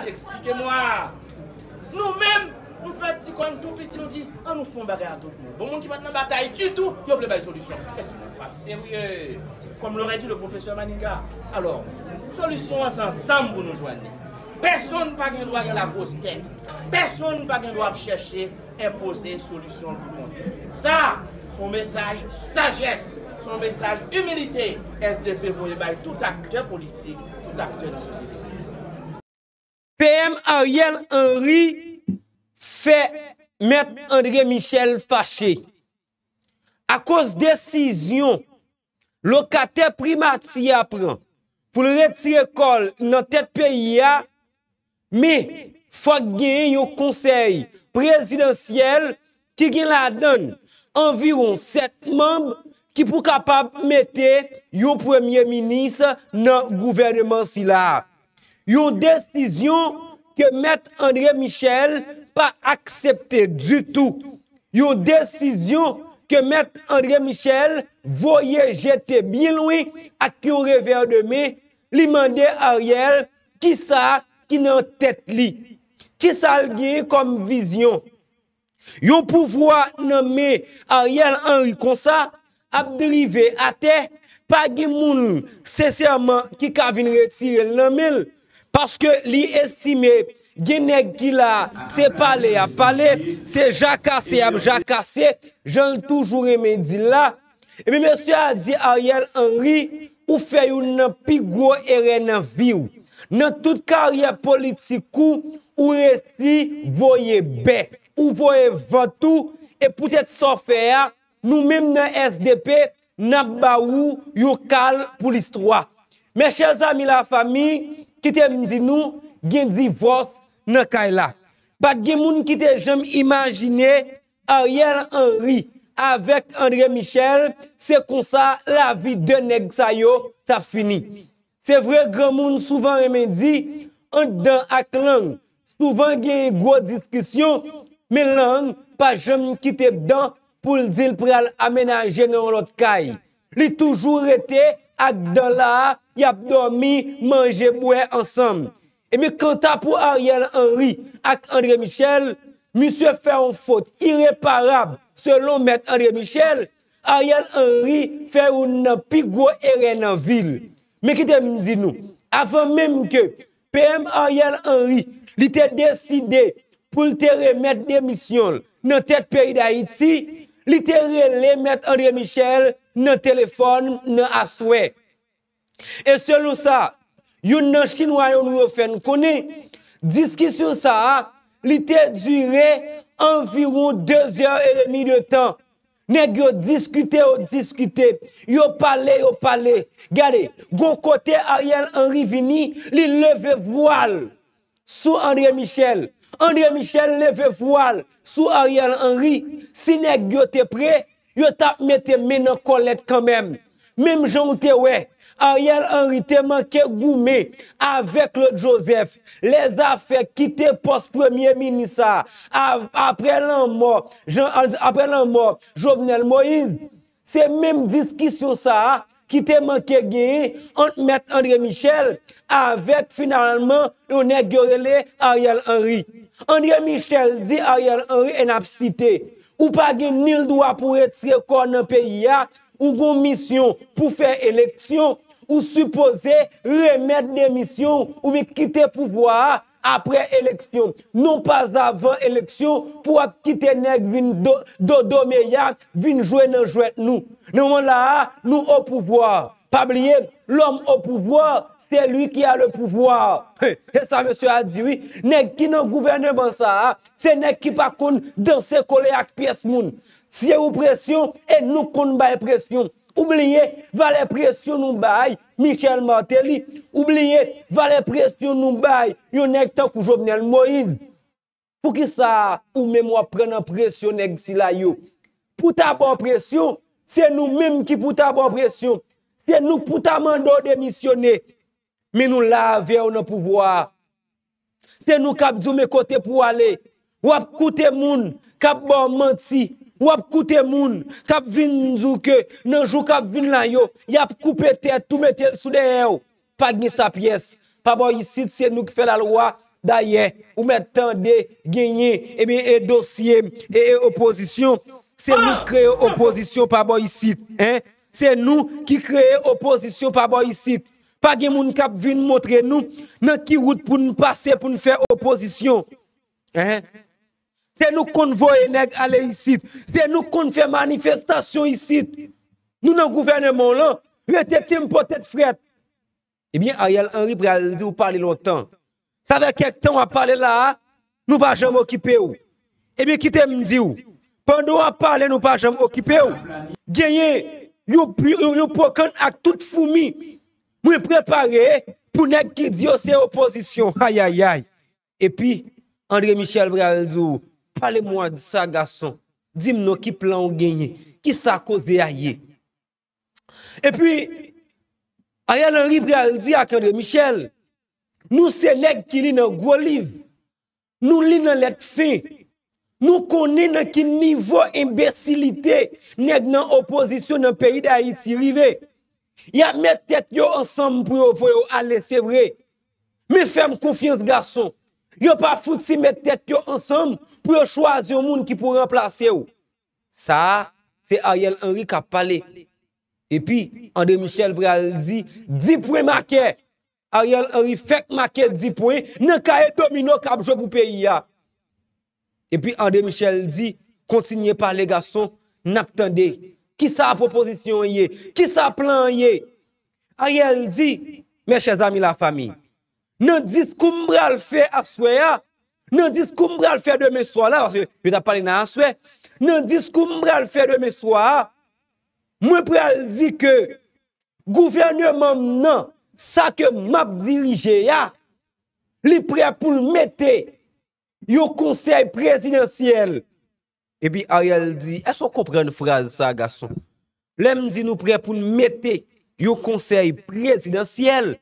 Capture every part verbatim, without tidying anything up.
Expliquez-moi. Nou menm, nou fè ti kò n tou piti, nou di, an nou fè yon bagay a tout moun. Bon, moun ki pa t nan batay ditou, yo vle bay solisyon. Èske nou pa serye? Comme l'aurait dit le professeur Maniga. Alò, solisyon an se ansanm pou nou jwenn li. Pèsonn pa gen dwa gen lagwos tèt. Pèsonn pa gen dwa ap chèche enpoze solisyon l pou kont li. Sa, se yon mesaj sajès, se yon mesaj imilite S D P voye bay tout aktè politik, tout aktè nan sosyete sivil. P M Ariel Henry fè Mèt André Michel fache akoz desizyon lokatè primati a pran pou l retire kò l nan tèt peyi a, men fòk genyen yon konsèy prezidansyèl ki gen ladan l anviwon sèt manm ki pou kapab mete yon premye minis nan gouvèneman sila a. Yon desizyon ke Mèt André Michel pa aksepte ditou. Yon desizyon ke Mèt André Michel voye jete byen lwen ak yon revè de men, li mande Ariel kisa ki nan tèt li, kisa l gen kòm vizyon. Yon pouvwa nan men Ariel Henry konsa ap drive atè, pa gen moun sensèman ki ka vin retire l nan men l, paske li estime gen nèg ki la, se pale y ap pale, se jakase y ap jakase, jan l toujou renmen di l la. Ebyen mesye a di Ariel Henry, ou fè youn nan pi gwo erè nan vi w. Nan tout karyè politik ou, ou resi voye bè, ou voye vant ou, e poutèt sa w fè a, nou menm nan S D P, n ap ba ou yon kal pou listwa. Mes chers amis la famille, kite m di nou, gen divòs nan kay la. Pa t gen moun ki te janm imajine Ariel Henry avèk André Michel, se konsa lavi de nèg sa yo t ap fini. Se vre granmoun souvan renmen di, ant dan ak lang, souvan gen gwo diskisyon, men lang pa janm kite dan pou l di l pral amenaje nan yon lòt kay. Li toujou rete ak dan la, y ap dòmi, manje, bwè ansanm. Ebyen kanta pou Ariel Henry ak André Michel, misye fè yon fot ireparab selon Mèt André Michel, Ariel Henry fè youn nan pi gwo erè nan vi l. Men kite m di nou, avan menm ke P M Ariel Henry li te deside pou l te remèt demisyon l nan tèt peyi Dayiti, li te rele Mèt André Michel nan telefòn nan aswè. E selon sa youn nan chinwa yo nou yo fè n konnen, diskisyon sa a, li te dire anviwon de zè edmi de tan. Nèg yo diskite, yo diskite, yo pale, yo pale. Gade, gon kote Ariel Henry vini, li leve vwa l sou André Michel. André Michel leve vwa l sou Ariel Henry. Si nèg yo te pre, yo t ap mete men nan kòlèt kanmenm. Menm jan w te wè, Ariel Henry te manke goumen avèk Claude Joseph lè zafè kite pòs premye minis sa a, apre lanmò Jean, apre lanmò Jovenel Moïse. Se menm diskisyon sa a ki te manke genyen ant Mèt André Michel avèk finalman yon nèg yo rele Ariel Henry. André Michel di Ariel Henry, e n ap site, ou pa gen nil dwa pou retire kò w nan peyi a, ou gon misyon pou fè eleksyon, ou sipoze remèt demisyon w oubyen kite pouvwa a apre eleksyon, non pa avan eleksyon pou w ap kite nèg vin do, dodo meya, vin jwe nan jwèt nou. Nan moman la a, nou o pouvwa. Pa bliye, l'homme au pouvoir, c'est lui qui a le pouvoir. E sa mesye a di wi, nèg ki nan gouvèneman sa a, se nèg ki pa konn danse kole ak pyès moun. Si ou presyon, e nou konn bay presyon. Ou bliye valè presyon nou bay Michel Martelly. Ou bliye valè presyon nou bay yon nèg tankou Jovenel Moïse. Poukisa ou menm w ap pran nan presyon nèg sila yo? Pou ta ba w presyon, se nou menm ki pou ta ba w presyon. Se nou k pou ta mande w demisyone. Men nou la avè w nan pouvwa a. Se nou k ap di w men kote pou w ale. W ap koute moun k ap ba w manti. W ap koute moun k ap vin di w ke nan jou k ap vin la yo, y ap koupe tèt ou mete l sou dèyè w. Pa gen sa pyès. Pa bò isit, se nou k fè lalwa, Dayè, ou mèt tande genyen, ebyen, e dosye, e, e opozisyon. Se nou k kreye opozisyon pa bò isit, en. Se nou ki kreye opozisyon pa bò isit. Pa gen moun k ap vin montre nou nan ki wout pou n pase pou n fè opozisyon. En. Se nou k konn voye nèg ale isit. Se nou k konn fè manifestasyon isit. Nou nan gouvènman w lan, rete kenbe po tèt frèt. Ebyen, Ariel Henry pral di w pale lontan. Sa fè kèk tan w ap pale la a, nou pa janm okipe w. Ebyen, kite m di w, pandan w ap pale, nou pa janm okipe w. Genyen yon, yon, yon pokann ak tout foumi. Mwen prepare pou nèg ki di yo se opozisyon. Ayayay. Epi, André Michel pral di w, pale mwa de sa, gason. Di m non, ki plan w genyen? Ki sa koze a ye? Epi, Ariel Henry pral di ak André Michel, nou se nèg ki li nan gwo liv. Nou li nan lèt fen. Nou konnen nan ki nivo enbesilite nèg nan opozisyon nan peyi Dayiti rive. Y ap met tèt yo ansanm pou yo voye w ale, se vre. Men fè m konfyans, gason. Yo pa fouti met tèt yo ansanm pou yo chwazi yon moun ki pou ranplase w. Sa a, se Ariel Henry k ap pale. Epi, André Michel pral di, di pwen make. Ariel Henry fèk make di pwen nan kaye domino k ap jwe pou peyi a. Epi André Michel di, kontinye pale, gason, n ap tande. Kisa pwopozisyon an ye? Kisa plan an ye? Ariel di, mes chers amis, la famille, nan diskou m pral fè aswè a, nan diskou m pral fè demen swa la, paske yo t ap pale nan aswè, nan diskou m pral fè demen swa a, mwen pral di ke gouvènman m nan, sa ke m ap dirije a, li prè pou l mete yon konsèy prezidansyèl. Epi Ariel di, èske w konprann fraz sa, gason? Lè m di nou prè pou n mete yon konsèy prezidansyèl,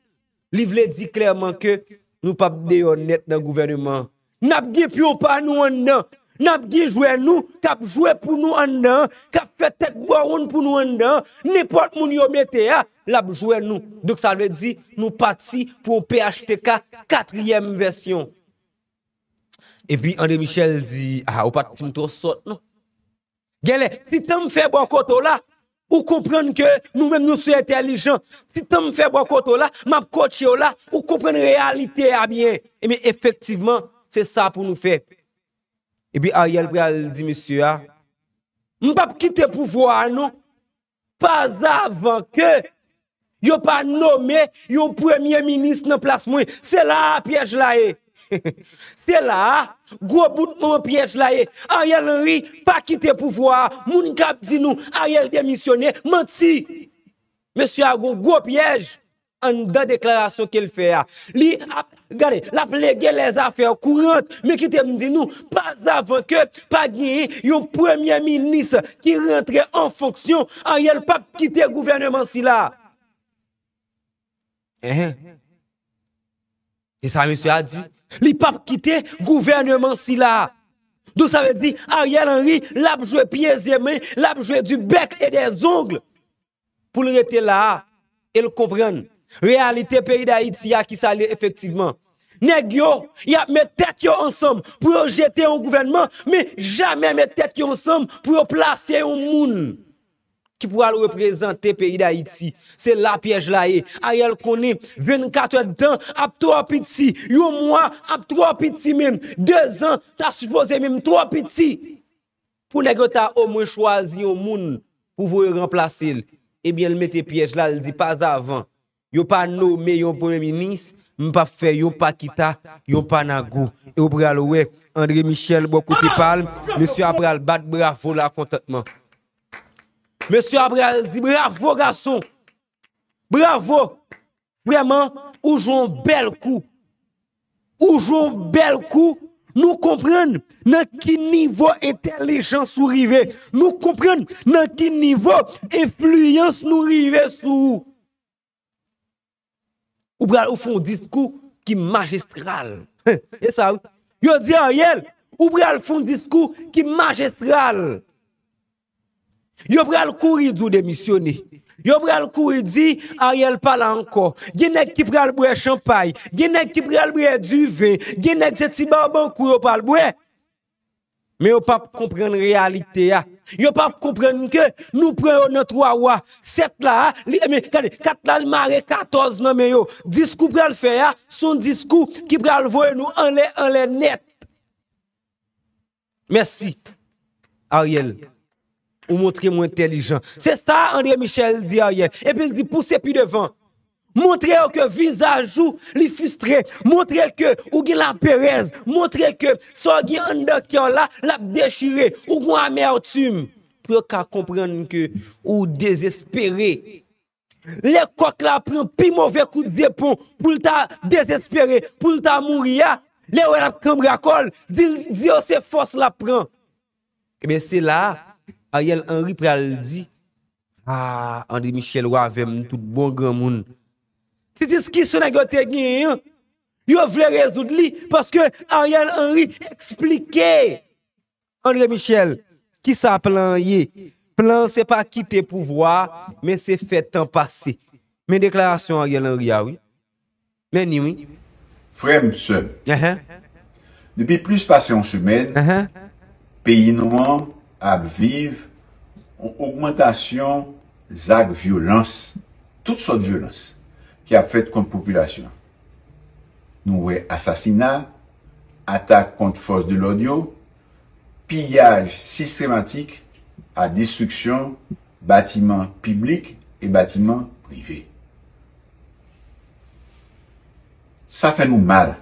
li vle di klèman ke nou p ap deyò nèt nan gouvènman an. N ap gen pyon pa nou anndan. N ap gen jwè nou k ap jwe pou nou anndan, k ap fè tèt bò wonn pou nou anndan. Nenpòt moun yo mete a, l ap jwè nou. Donk, sa vle di, nou pati pou yon P H T K katriyèm vèsyon. Epi André Michel di, a, ou pa t fin twò sòt, non. Genlè, ti tan m fè bò kote w la, ou konprann ke nou menm nou se entèlijan. Ti tan m fè bò kote w la, m ap kotche w la, ou konprann reyalite a byen. Ebyen, efektivman, se sa pou nou fè. Epi Ariel pral di mesye a, m p ap kite pouvwa a non, pa avan ke yo pa nome yon premye minis nan plas mwen. Se la a pyèj la ye. Se la a gwo bout manman pyèj la ye. Ariel Henry pa kite pouvwa a. Moun k ap di nou Ariel demisyone, manti. Mesye a gon gwo pyèj anndan deklarasyon ke l fè a. Li ap, gade, l ap lege lèzafè kourant. Men kite m di nou, pa avan ke pa genyen yon premye minis ki rantre an fonksyon, Ariel p ap kite gouvènman sila. Enhen. Se sa mesye a di. Li p ap kite gouvènman sila. Donk, sa vle di, Ariel Henry, l ap jwe pye zye men, l ap jwe du bec et des ongles pou l rete la a, e l konprann reyalite peyi Dayiti a, kisa l ye efektivman. Nèg yo, y ap met tèt yo ansanm pou yo jete yon gouvènman, men jamè met tèt yo ansanm pou yo plase yon moun ki pou al reprezante peyi Dayiti. Se la pyèj la ye. Ariel konnen vennkat èdtan ap twò piti, yon mwa ap twò piti menm, dezan ta sipoze menm twò piti. Pou nèg yo ta omwen chwazi yon moun pou voye ranplase l. Ebyen, l mete pyèj la, l di, pa avan yo pa nome yon premye minis, m p ap fè yon pa kita, yon pa nagou. E w pral wè, André Michel, bò kote pa l, mesye a pral bat bravo la kontantman. Mesye a pral di, bravo, gason! Bravo! Vrèman, ou jwe yon bèl kou. Ou jwe yon bèl kou. Nou konprann nan ki nivo entèlijans ou rive. Nou konprann nan ki nivo enfliyans nou rive sou ou. Ou pral ou fè yon diskou ki majestral. E sa, wi. Yo di Ariel, ou pral fè yon diskou ki majestral. Yo pral kouri di w demisyone. Yo pral kouri di Ariel pa la ankò. Gen nèg ki pral bwè chanpay. Gen nèg ki pral bwè diven. Gen nèg se ti babankou yo pral bwè. Men yo p ap konprann reyalite a. Yo p ap konprann ke nou pran yo nan twa wa. Sèt la a, li, men, gade, kat la, li mare katòz nan men yo. Diskou pral fè a, se yon diskou ki pral voye nou anlè, anlè nèt. Mèsi, Ariel. Ou montre mwen entèlijan. Se sa André Michel di Ariel. Epi l di pouse pi devan. Montre yo ke vizaj ou li fistre. Montre ke ou gen laperèz. Montre ke sa w gen anndan kè w la, l ap dechire. Ou gen amètim. Pou yo ka konprann ke ou dezespere. Lè kòk la pran pi move kout zepon pou l ta dezespere, pou l ta mouri a, lè w wè l ap kanbre akò l, di l, di yo se fòs l ap pran. Ebyen, se la a, Ariel Henry pral di, a, André Michel, w avè m tout bon granmoun. Ti diskisyon nèg yo te genyen an, yo vle rezoud li, paske Ariel Henry eksplike André Michel, kisa plan an ye? Plan an se pa kite pouvwa a, men se fè tan pase. Men deklarasyon Ariel Henry a, wi. Men ni, wi. Frè m, sè m, depi plis pase yon semèn, peyi nou an ap viv yon ogmantasyon zak vyolans, tout sòt vyolans, ki ap fèt kont popilasyon an. Nou wè asasina, atak kont fòs de lòd yo, piyaj sistematik a destriksyon batiman piblik e batiman prive. Sa fè nou mal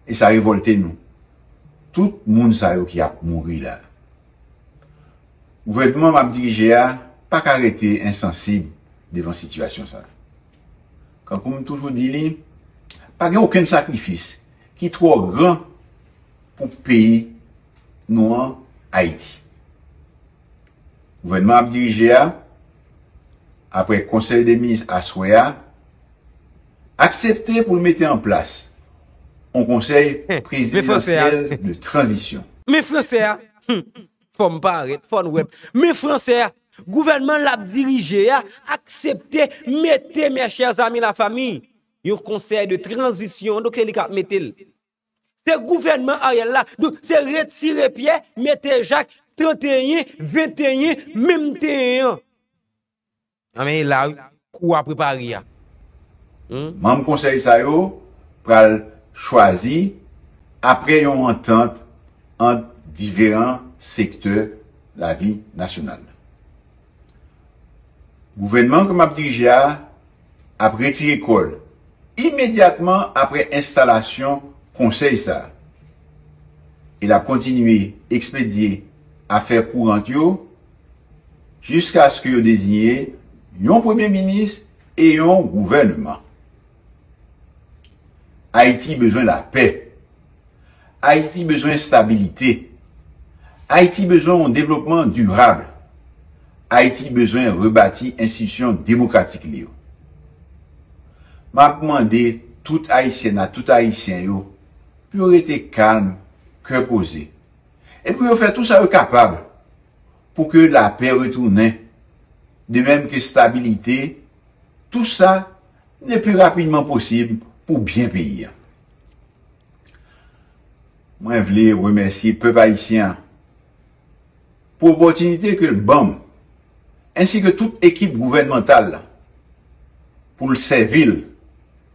e sa revòlte nou. Tout moun sa yo ki ap mouri la. Gouvènman m ap dirije a pa ka rete ensansib devan sitiyasyon sa a. Kankou m toujou di li, pa gen okenn sakrifis ki twò gran pou peyi nou an, Ayiti. Gouvènman ap dirije a, apre konsèy de minis aswè a, aksepte pou l mete an plas yon konsèy prezidansyèl de tranzisyon. Men fransè a, hmm, fò m parèt, fò n wè m. Men fransè a, gouvènman l ap dirije a, aksepte mete, mes chers amis, la famille, yon konsèy de tranzisyon, donk se li k ap mete l. Se gouvènman Ariel la. Donk, se retire pyè, mete jak, tranteyen, venteyen, menm teyen an. Anben, e la, wi, kou a prepare a. Hmm? Manm konsèy sa yo pral chwazi apre yon antant ant diferan sektè lavi nasyonal. Gouvènman ke m ap dirije a ap retire kò l imedyatman apre enstalasyon konsèy sa a. E l ap kontinye ekspedye afè kourant yo jiskaske yo deziye yon premye minis e yon gouvèneman. Ayiti bezwen lapè. Ayiti bezwen estabilite. Ayiti bezwen yon devlopman dirab. Ayiti bezwen rebati enstitisyon demokratik li yo. M ap mande tout Ayisyèn ak tout Ayisyen yo pou yo rete kalm, kè poze, e pou yo fè tou sa yo kapab pou ke lapè retounen, de menm ke estabilite, tou sa le pli rapidman posib pou byen peyi a. Mwen vle remèsye pèp ayisyen an pou opòtinite ke l ban m, ensi ke tout ekip gouvènmantal la, pou l sèvi l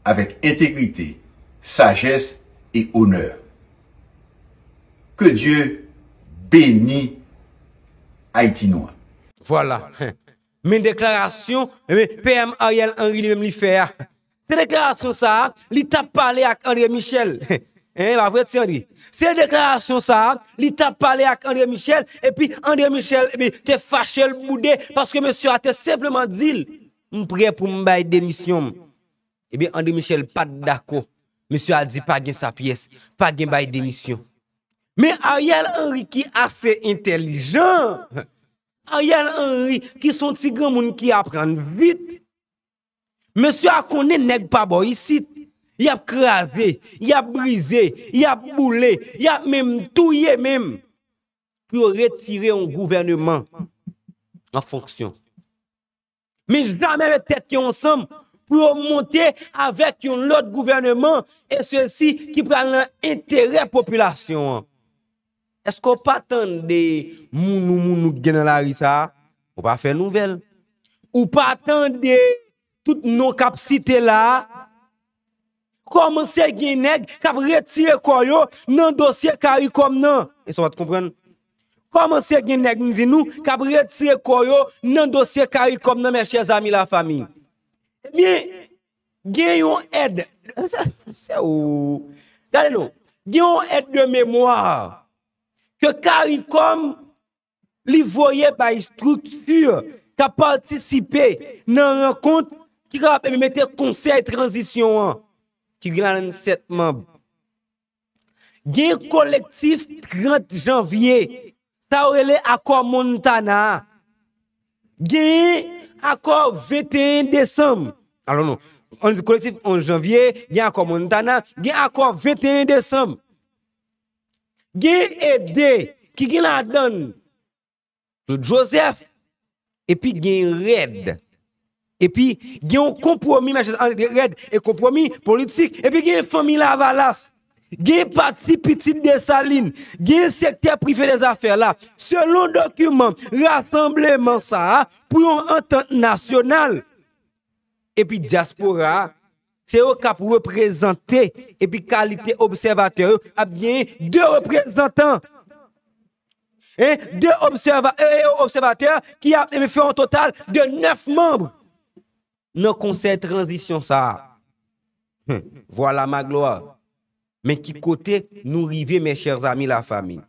avèk entegrite, sajès e onè. Ke Dye beni Ayiti nou an. Vwala. Men deklarasyon, men P M Ariel Henry li menm li fè a. Se deklarasyon sa a, li t ap pale ak André Michel. Hein, pa vre, ti André? Se deklarasyon sa a, li t ap pale ak André Michel, epi André Michel, epi, te fache, l boude, paske mesye a te senpleman di l, "M prè pou m bay demisyon m." Ebyen, André Michel pa t dakò. Mesye a di, "Pa gen sa pyès, pa gen bay demisyon." Men Ariel Henry ki ase entèlijan, Ariel Henry ki se yon ti granmoun ki aprann vit, mesye a konnen nèg pa bò isit. Y ap kraze, y ap brize, y ap boule, y ap menm touye menm. Pou yo retire yon gouvèneman an fonksyon. Men jamè met tèt yo ansanm pou yo monte avèk yon lòt gouvèneman, e sesi ki pral nan enterè popilasyon an. Èske w pa tande mounou mounou k gen nan lari sa a? Ou pa fè nouvèl. Ou pa tande tout non k ap site la a? Kòmanse gen nèg k ap retire kò yo nan dosye Caricom nan. E sa w pa t konprann? Kòmanse gen nèg, m di nou, k ap retire kò yo nan dosye Caricom nan, mes chers amis, la famille. Ebyen, gen yon èd, se, se ou. Gade non, gen yon èd de mémoire ke Caricom li voye bay estrikti k ap patisipe nan rankont ki kapab mete konsèy tranzisyon an, ki gen ladan sèt manm. Gen kolektif trant janvye, sa yo rele akò Montana a. Gen akò venteyen desanm. Alò non, ann di kolektif onz janvye, gen akò Montana, gen akò venteyen desanm. Gen ede ki gen ladan l Claude Joseph, epi gen rèd. Epi gen yon konpwomi, mèche, ant rèd e konpwomi politik. Epi gen fanmi Lavalas. Gen pati pitit Desalin. Gen sektè prive dèzafè la. Selon dokiman rasanbleman sa a, pou yon antant nasyonal, epi dyaspora a, se yo k ap reprezante, epi kalite obsèvatè yo ap genyen de reprezantan. Hein, de obsèva-, e, e, obsèvatè ki ap, e, fè yon total de nèf manm nan konsèy tranzisyon sa a. Hein, voilà ma gloire. Men ki kote nou rive, mes chers amis, la famille?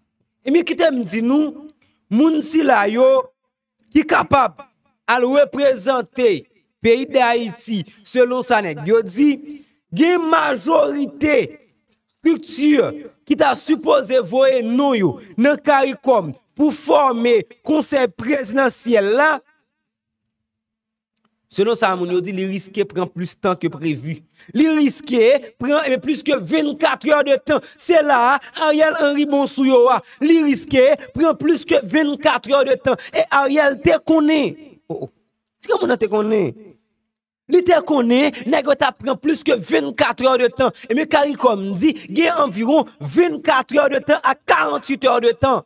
Ebyen, kite m di nou, moun sila yo ki kapab al reprezante peyi Dayiti, selon sa nèg yo di, gen majorite estrikti ki ta sipoze voye non yo nan Caricom pou fòme konsèy prezidansyèl la. Selon sa moun yo di, li riske pran plis tan ke previ. Li riske pran, e, plis ke vennkat è de tan. Se la a Ariel Henry bon sou yo a. Li riske pran plis ke vennkat è de tan. E Ariel te konnen. Oh, oh. Ti granmoun nan te konnen. Li te konnen nèg yo t ap pran plis ke vennkat è de tan. Ebyen, Caricom di gen anviwon vennkat è de tan a karannwit è de tan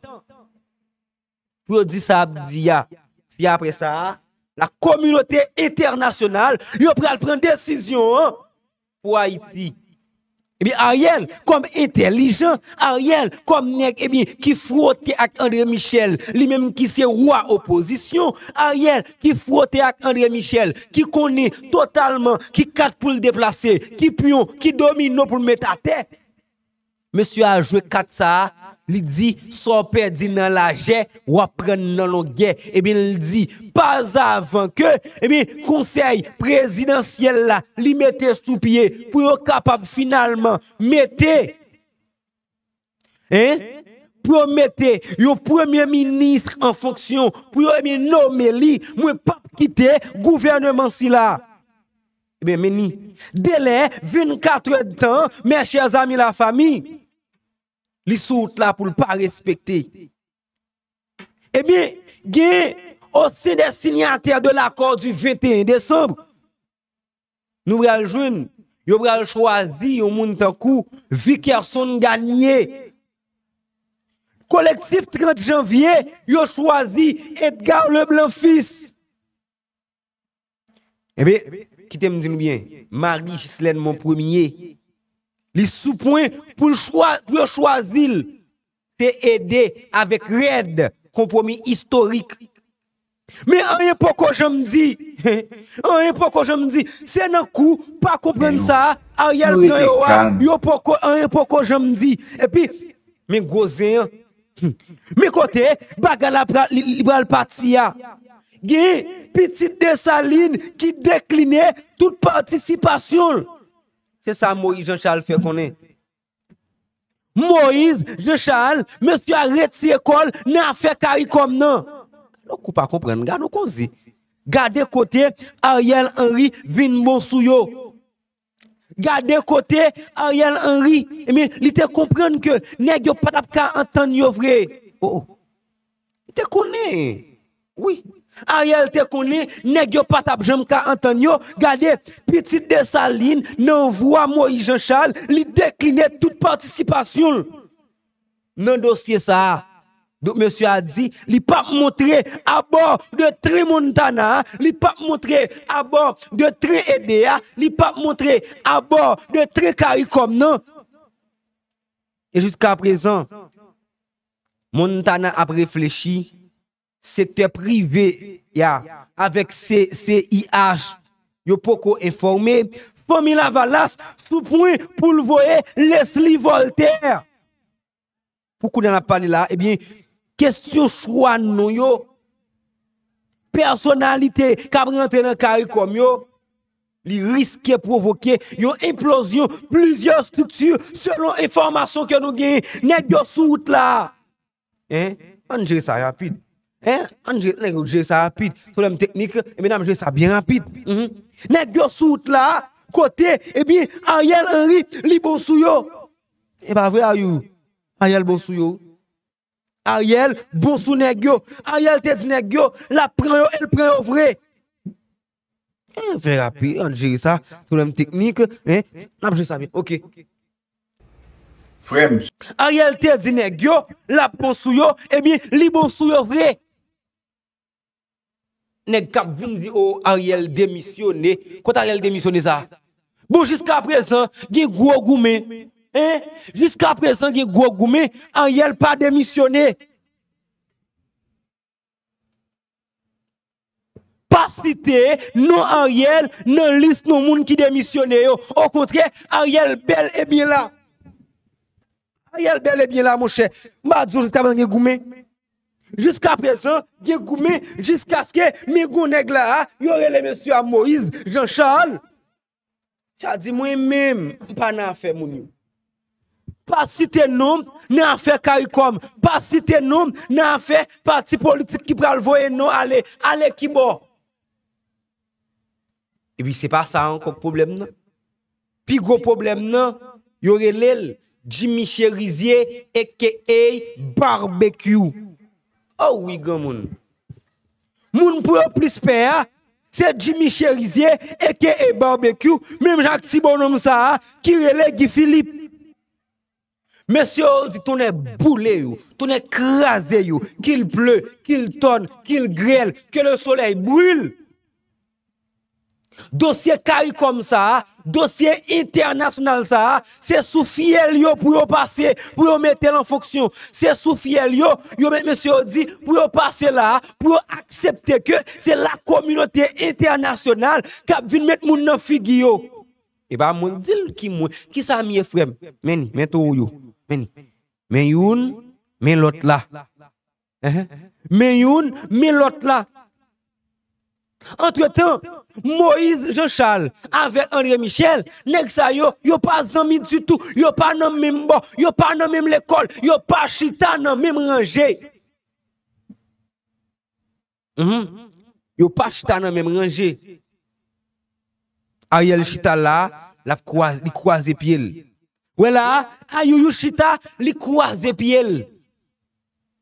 pou yo di sa y ap di a. Si apre sa a, la kominote entènasyonal, yo pral pran desizyon an pou Ayiti. Ebyen, Ariel, kòm entèlijan, Ariel, kòm nèg, ebyen, ki fwote ak André Michel, li menm ki se wa opozisyon, Ariel, ki fwote ak André Michel, ki konnen totalman ki kat pou l deplase, ki pyon, ki domino pou l met atè. Mesye a jwe kat sa a, li di, sa w pèdi nan lajè, w ap pran nan longè. Ebyen, li di, pa avan ke, ebyen, konsèy prezidansyèl la, li mete sou pye pou yo kapab finalman mete, hein? Pou yo mete yon premye minis an fonksyon, pou yo, ebyen, nome li, mwen p ap kite gouvèneman sila. Ebyen, men ni delè vennkat è de tan, mes chers amis, la famille, li sou wout la pou l pa respekte. Ebyen, gen au sein des signataires de l'accord du vingt et un décembre, nou pral jwenn, yo pral chwazi yon moun tankou Vikerson Gagné. Kolektif trant janvye, yo chwazi Edgar Leblanc Fils. Ebyen, kite m di nou byen, Marie Ghislaine Monpremier, li sou pwen pou l chwa-, pou yo chwazi l, se ede avèk rèd konpwomi istorik. Men anyen poko janm di. Anyen poko janm di. Se nan kou pa konprann sa a Ariel pran yo a, yo poko, anyen poko janm di. Epi, men gwo zen an. Men kote bagay la pral, li, li pral pati a. Gen pitit Desalin ki dekline tout patisipasyon l. Se sa Moïse Jean Charles fè konnen. Moïse Jean Charles, mesye a retire kò l nan afè Caricom nan. Gade yon kou pa konprann, gade yon koze. Gade kote Ariel Henry vin bon sou yo. Gade kote Ariel Henry, ebyen, li te konprann ke nèg yo pa t ap ka antann yo vre. Oh, oh. Li te konnen. Wi. Ariel te konnen nèg yo pa t ap janm ka antann yo. Gade, pitit Desalin, nan vwa Moïse Jean Charles, li dekline tout patisipasyon l nan dosye sa a. Donk, mesye a di, li p ap montre abò de tren Montana a, li p ap montre abò de tren Ede a, li p ap montre abò de tren Karikòm nan. E jiska prezan, Montana ap reflechi, sektè prive a avèk C C I H yo poko enfòme, fanmi Lavalas sou pwen pou l voye Leslie Voltaire. Pou kounye a n ap pale la, ebyen, kesyon chwa non yo, pèsonalite k ap rantre nan Karikòm yo, li riske pwovoke yon enplozyon plizyè estrikti selon enfòmasyon ke nou genyen. Nèg yo sou wout la. Hein? Ann jere sa rapid. Hein? Ann jere, nèg yo jere sa rapid. Se pwoblèm teknik, ebyen, n ap jere sa byen rapid. Mhm. Nèg yo sou wout la, kote, ebyen, Ariel Henry, li bon sou yo. E pa vre, Ariel? Ariel bon sou yo. Ariel bon sou nèg yo. Ariel te di nèg yo, l ap pran yo, e l pran yo vre. Eh, fè rapid, ann jere sa. Pwoblèm teknik, hein? N ap jere sa byen. Ok. Frè m. Ariel te di nèg yo, l ap bon sou yo, ebyen, li bon sou yo vre. Nèg k ap vin di, o, Ariel demisyone. Kote Ariel demisyone sa? Bon, jiska prezan, gen gwo goumen. Hein? Jiska prezan, gen gwo goumen. Ariel pa demisyone. Pa site non Ariel nan lis non moun ki demisyone yo. Okontrè, Ariel bèl e byen la. Ariel bèl e byen la, monchè. M a di w, jiska prezan, gen goumen. Jiska prezan, gen goumen jiskaske men gon nèg la a, yo rele mesye a Moïse Jean Charles. Sa di mwen menm, m pa nan afè moun yo. Pa site non m nan afè Karikòm. Pa site non m nan afè pati politik ki pral voye non ale. Ale kibò? Epi se pa sa ankò k pwoblèm nan. Pi gwo pwoblèm nan, yo rele l Jimmy Cherizier, A K A Barbecue. Oh wi, granmoun. Moun pou yo plis pè a, se Jimmy Cherizier, A K A Barbecue, menm jan ak ti bonnonm sa a, ki rele Guy Philippe. Mesye yo di tonnè boule yo, tonnè kraze yo, qu'il pleut, qu'il tonne, qu'il grêle, que le soleil brûle. Dosye Karikòm sa a, dosye entènasyonal sa a, se sou fyèl yo pou yo pase, pou yo mete l an fonksyon. Se sou fyèl yo, yo met mesye yo di pou yo pase la a, pou yo aksepte ke se lakominote entènasyonal k ap vin met moun nan figi yo. E pa mwen k di l ki mwen, kisa m ye, frè m? Men ni, men towo yo. Men ni. Men youn, men lòt la. Enhen. Men youn, men lòt la. Antretan, Moïse Jean Charles avèk André Michel, nèg sa yo, yo pa zanmi ditou, yo pa nan menm bò, yo pa nan menm lekòl, yo pa chita nan menm ranje. Mhm. Yo pa chita nan menm ranje. Ariel chita la, l ap kwaze, li kwaze pye l. Wè la a, Ayouyou chita, li kwaze pye l.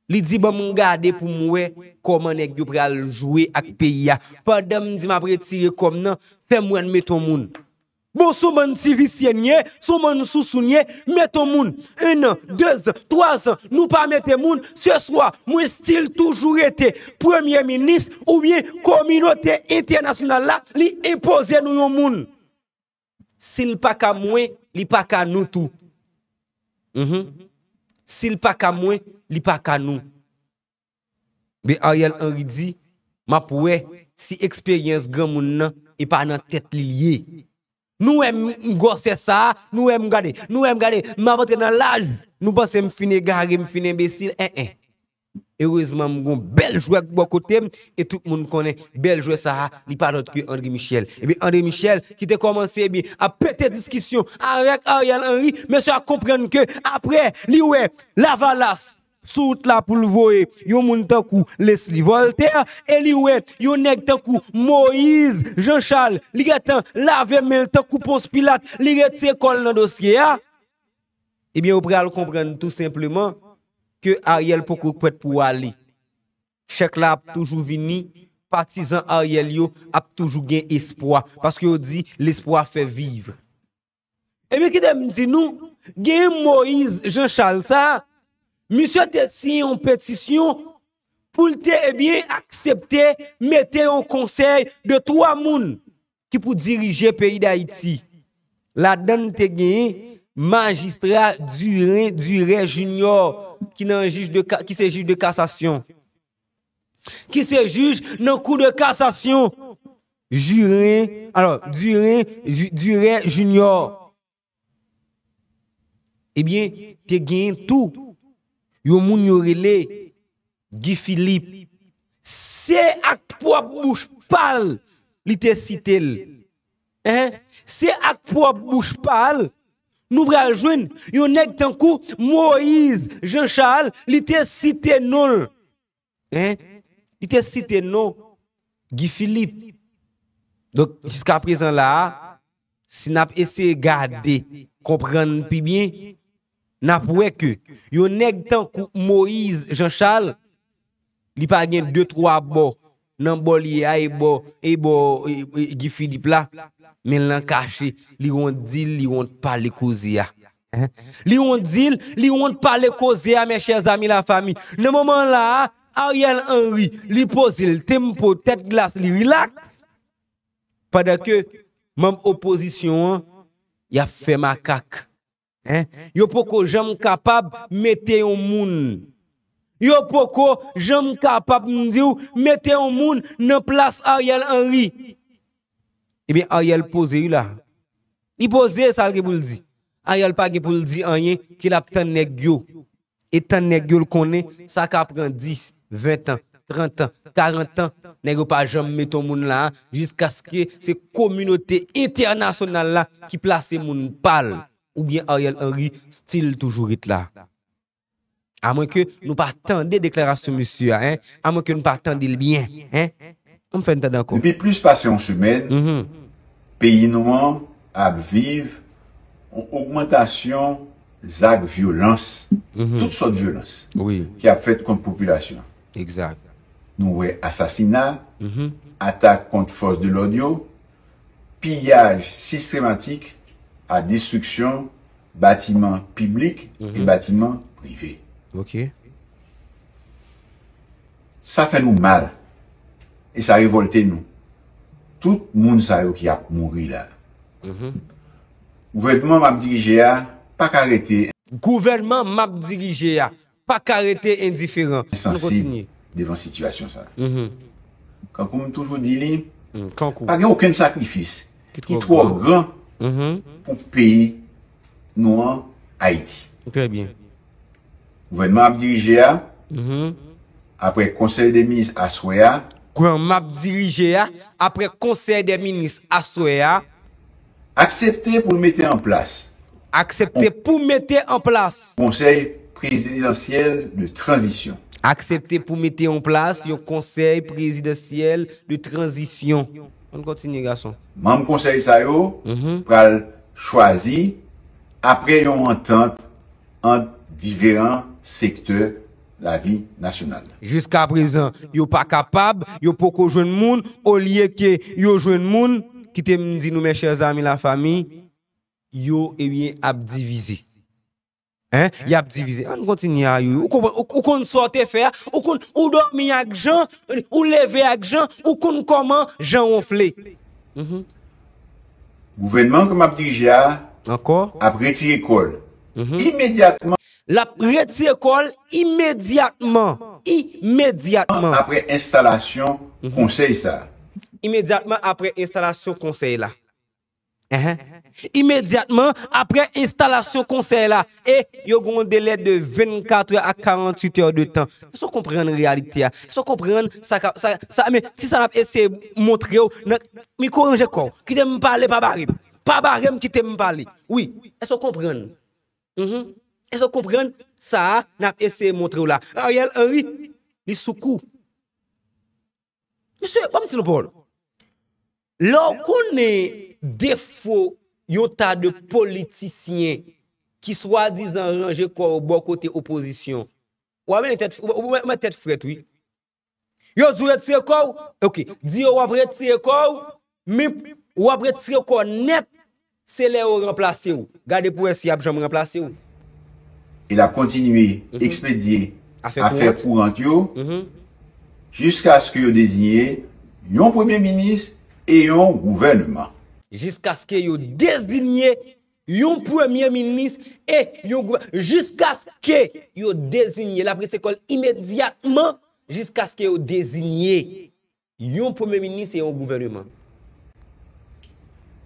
Li di, "Ban m gade pou m wè kòman nèg yo pral jwe ak peyi a. Pandan m di m ap retire kò m nan, fè m wè n met on moun." Bon, s on bann ti visye n ye, s on bann sousou n ye, met on moun. En an, dezan, twazan, nou pa mete moun. Se swa, mwen still toujou rete premye minis, oubyen kominote entènasyonal la, li enpoze nou yon moun. Si l pa ka mwen, li pa ka nou tou. Mhm. Si l pa ka mwen, li pa ka nou. Men Ariel Henry di, "M ap wè si eksperyans granmoun nan e pa nan tèt li l ye." Nou wè m, m gwosè sa a, nou wè m gade, nou wè m gade, m ap antre nan laj, nou panse m fin egare, m fin enbesil, en en. Erezman, m gon bèl jwèt bò kote m, e tout moun konnen bèl jwèt sa a, li pa lòt ke André Michel. Ebyen, André Michel, ki te kòmanse, ebyen, ap pete diskisyon avèk Ariel Henry, mesye a konprann ke apre, li wè Lavalas sou wout la pou l voye yon moun tankou Leslie Voltaire, e li wè yon nèg tankou Moïse Jean Charles, li gentan lave men l tankou Pons Pilat, li retire kò l nan dosye a. Ebyen, ou pral konprann tou senpleman ke Ariel poko prèt pou ale. Chèk la ap toujou vini patizan Ariel yo ap toujou gen espwa, paske yo di, "L'espoir fait vivre." Ebyen, kite m di nou, gen Moyiz Jan Chal sa, misye te siyen yon petisyon pou l te, ebyen, aksepte mete yon konsèy de twa moun ki pou dirije peyi Dayiti. Ladan l te genyen majistra Duren, Durè Junior, ki nan jij de ka-, ki se jij de kasasyon. Ki se jij nan kou de kasasyon. Juren, alò, Duren, Ju-, Durè Junior. Ebyen, te genyen tou yon moun yo rele Guy Philippe. Se ak pwòp bouch pa l li te site l. Hein? Se ak pwòp bouch pa l nou pral jwenn yon nèg tankou Moyiz Jan Chal, li te site non l. Hein? Li te site non Guy Philippe. Donk, jiska prezan la a, si n ap eseye gade, konprann pi byen, n ap wè ke yon nèg tankou Moyiz Jan Chal, li pa gen de twa bò nan bò li ye a, e bò, e bò, e, e, Guy Philippe la, men l nan kache, li wont di l, li wont pale koze a. Hein? Li wont di l, li wont pale koze a, mes chers amis, la famille. Nan moman la a, Ariel Henry, li poze l tempo, tèt glas, li rilaks. Pandan ke manm opozisyon an, y ap fè makak. Hein? Yo poko janm kapab mete yon moun. Yo poko janm kapab, m di w, mete yon moun nan plas Ariel Henry. Ebyen, Ariel poze wi la. Li poze sa l gen pou l di. Ariel pa gen pou l di anyen, ke l ap tann nèg yo. E tann nèg yo, l konnen sa ka pran dis, ven tan, trant tan, karant tan. Nèg yo pa janm mete yon moun la, jiskaske se kominote entènasyonal la ki plase moun pa l. Oubyen Ariel Henry still toujou ret la. Amwenke nou pa tande deklarasyon misye a, hein? Amwenke nou pa tande l byen, hein? Ann fè n tande ankò. Depi plis pase yon semèn, Mhm. peyi nou an ap viv yon ogmantasyon zak vyolans, Mhm. tout sòt vyolans, Wi. ki ap fèt kont popilasyon. Egzak. Nou wè asasina, Mhm. atak kont fòs de lòd yo, piyaj sistematik a destriksyon batiman piblik e Mhm. batiman prive. Ok. Sa fè nou mal. E sa revòlte nou. Tout moun sa yo ki ap mouri la. Mhm. Gouvènman m ap dirije a pa ka rete Gouvènman m ap dirije a pa ka rete endiferan. Ann sansib kontinye. Devan sitiyasyon sa. Mhm. Kankou m toujou di li, Mm, kankou. pa gen okenn sakrifis Ki ki twò twò gran. gran Mhm. pou peyi nou an, Ayiti. Trè byen. Gouvènman ap dirije a, Mhm. apre konsèy de minis aswè a, Gouvènman ap dirije a, apre konsèy de minis aswè a, aksepte pou l mete an plas aksepte pou mete an plas konsèy prezidansyèl de tranzisyon. Aksepte pou mete an plas yon konsèy prezidansyèl de tranzisyon. Ann kontinye, gason. Manm konsèy sa yo Mhm. pral chwazi apre yon antant ant diferan sektè lavi nasyonal. Jiska prezan, yo pa kapab, yo poko jwenn moun, olye ke yo jwenn moun, kite m di nou, mes chers amis, la famille, yo, ebyen, ap divize. Hein? Y ap divize. Ann kontinye a, yo. Ou konprann, ou, ou konn sa w te fè a? Ou konn, ou dòmi ak Jan, ou leve ak Jan, ou konn kòman Jan wonfle. Mhm. Gouvènman ke m ap dirije a Ankò? ap retire kò l Mhm. imedyatman L ap retire kò l imedyatman. Imedyatman. apre enstalasyon Mhm. konsèy sa a. Imedyatman apre enstalasyon konsèy la. Enhen. Imedyatman apre enstalasyon konsèy la, e yo gen yon delè de vennkat è a karanntuit è de tan. Èske w konprann reyalite a? Èske w konprann sa ka, sa, sa, men, ti sa n ap eseye montre w nan mikwo, ranje kò w. Kite m pale, pa bare m. Pa bare m, kite m pale. Wi, èske w konprann? Mhm. Èske w konprann sa a n ap eseye montre w la? Ariel Henry, li sou kou. Mesye, ban m di nou pawòl. Lè w konnen defo yon ta de politisyen ki swadizan ranje kò yo bò kote opozisyon, w ap met tèt, w, w, w met tèt frèt, wi. Yo di w retire kò w, ok, di yo w ap retire kò w, men w ap retire kò w nèt, se lè yo ranplase w. Gade pou wè si y ap janm ranplase w. Il ap kontinye ekspedye afè kourant yo jiskaske yo deziye yon premye minis e yon gouvènman. Jiskaske yo deziye yon premye minis e yon gouvènman. Jiskaske yo deziye. L ap retire kò l imedyatman jiskaske yo deziye yon premye minis e yon gouvènman.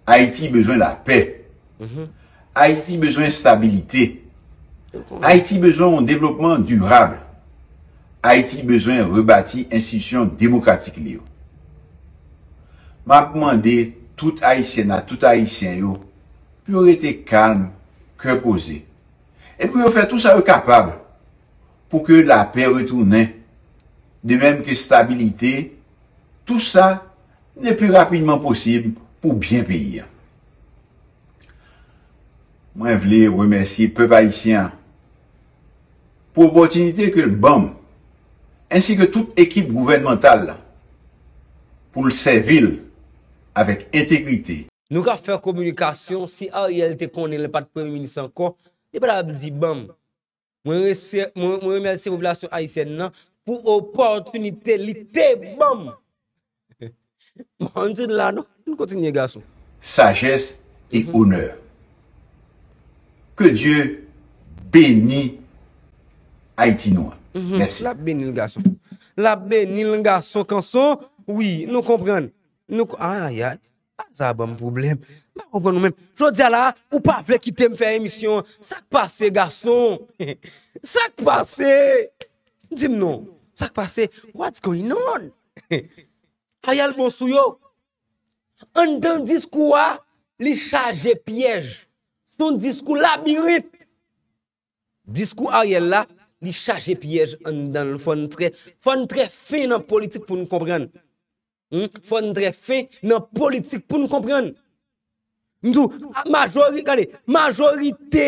Ayiti bezwen lapè. Ayiti bezwen estabilite. Ayiti bezwen yon devlopman dirab. Ayiti bezwen rebati enstitisyon demokratik li yo. M ap mande tout Ayisyèn ak tout Ayisyen yo pou yo rete kalm, kè poze. E pou yo fè tou sa yo kapab pou ke lapè retounen, de menm ke stabilite, tou sa le pli rapidman posib pou byen peyi a. Mwen vle remèsye pèp ayisyen an pou opòtinite ke l ban m, ensi ke tout ekip gouvènmantal la, pou l sèvi l avèk entegrite. Nou ka fè kominikasyon, si Ariel te konnen l pa t premye minis ankò, li pa t ap di ban m. Mwen remèsye popilasyon ayisyèn nan pou opòtinite li te ban m. Bon, ann di la non, ann kontinye gason. Sajès e onè. Ke Dye beni Ayiti nou an. Mèsi. L ap beni l gason. L ap beni l gason kanson. Wi, nou konprann. Nou ayayay. Sa ban m pwoblèm. M pa konprann ou menm. Jodi a la, ou pa vle kite m fè emisyon an. Sa k pase gason? Sa k pase? Di m non. Sa k pase? What's going on? Ariel bon sou yo. Anndan diskou a, li chaje pyèj. Se yon diskou labirent. Diskou Ariel la, li chaje pyèj anndan l. Fò n trè, fò n trè fen nan politik pou n konprann. Fò n trè fen nan politik pou n konprann. M di w, majori, gade, majorite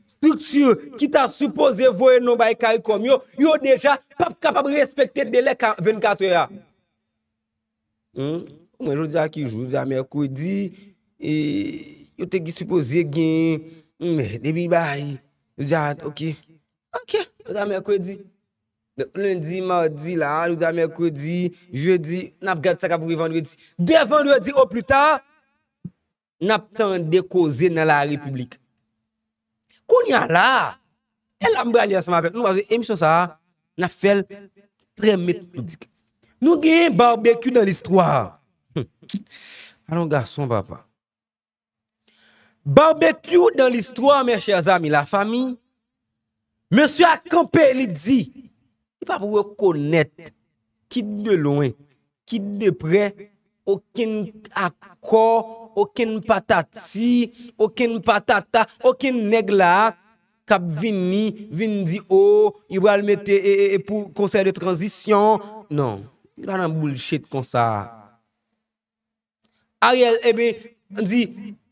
estrikti ki ta sipoze voye non bay CARICOM yo, yo deja p ap kapab respekte delè vennkat è a. Mwen jodi a ki jou? Jodi a mèkredi, e, yo te ki sipoze gen, depi bay, jodi a, ok. Ok, jodi a mèkredi. Donk, lendi, madi la, jodi a mèkredi, jedi, n ap gad sa k ap rive vandredi. Dè vandredi o pli ta, n ap tande koze nan larepiblik. Kounye a la, e la m prale ansanm avèk nou, paske emisyon sa a, n ap fè l trè metodik. Nou genyen Barbecue dans l'histoire. Alon gason, papa. Barbecue dans l'histoire, mes chers amis, la famille. Mesye a kanpe, li di, li p ap rekonèt, kit de lwen, kit de prè, okenn akò, okenn patati, okenn patata, okenn nèg la k ap vini, vin di, o, li pral mete e, e, e pou konsèy de tranzisyon. Non, li pa nan bullshit konsa. Ariel, ebyen, di,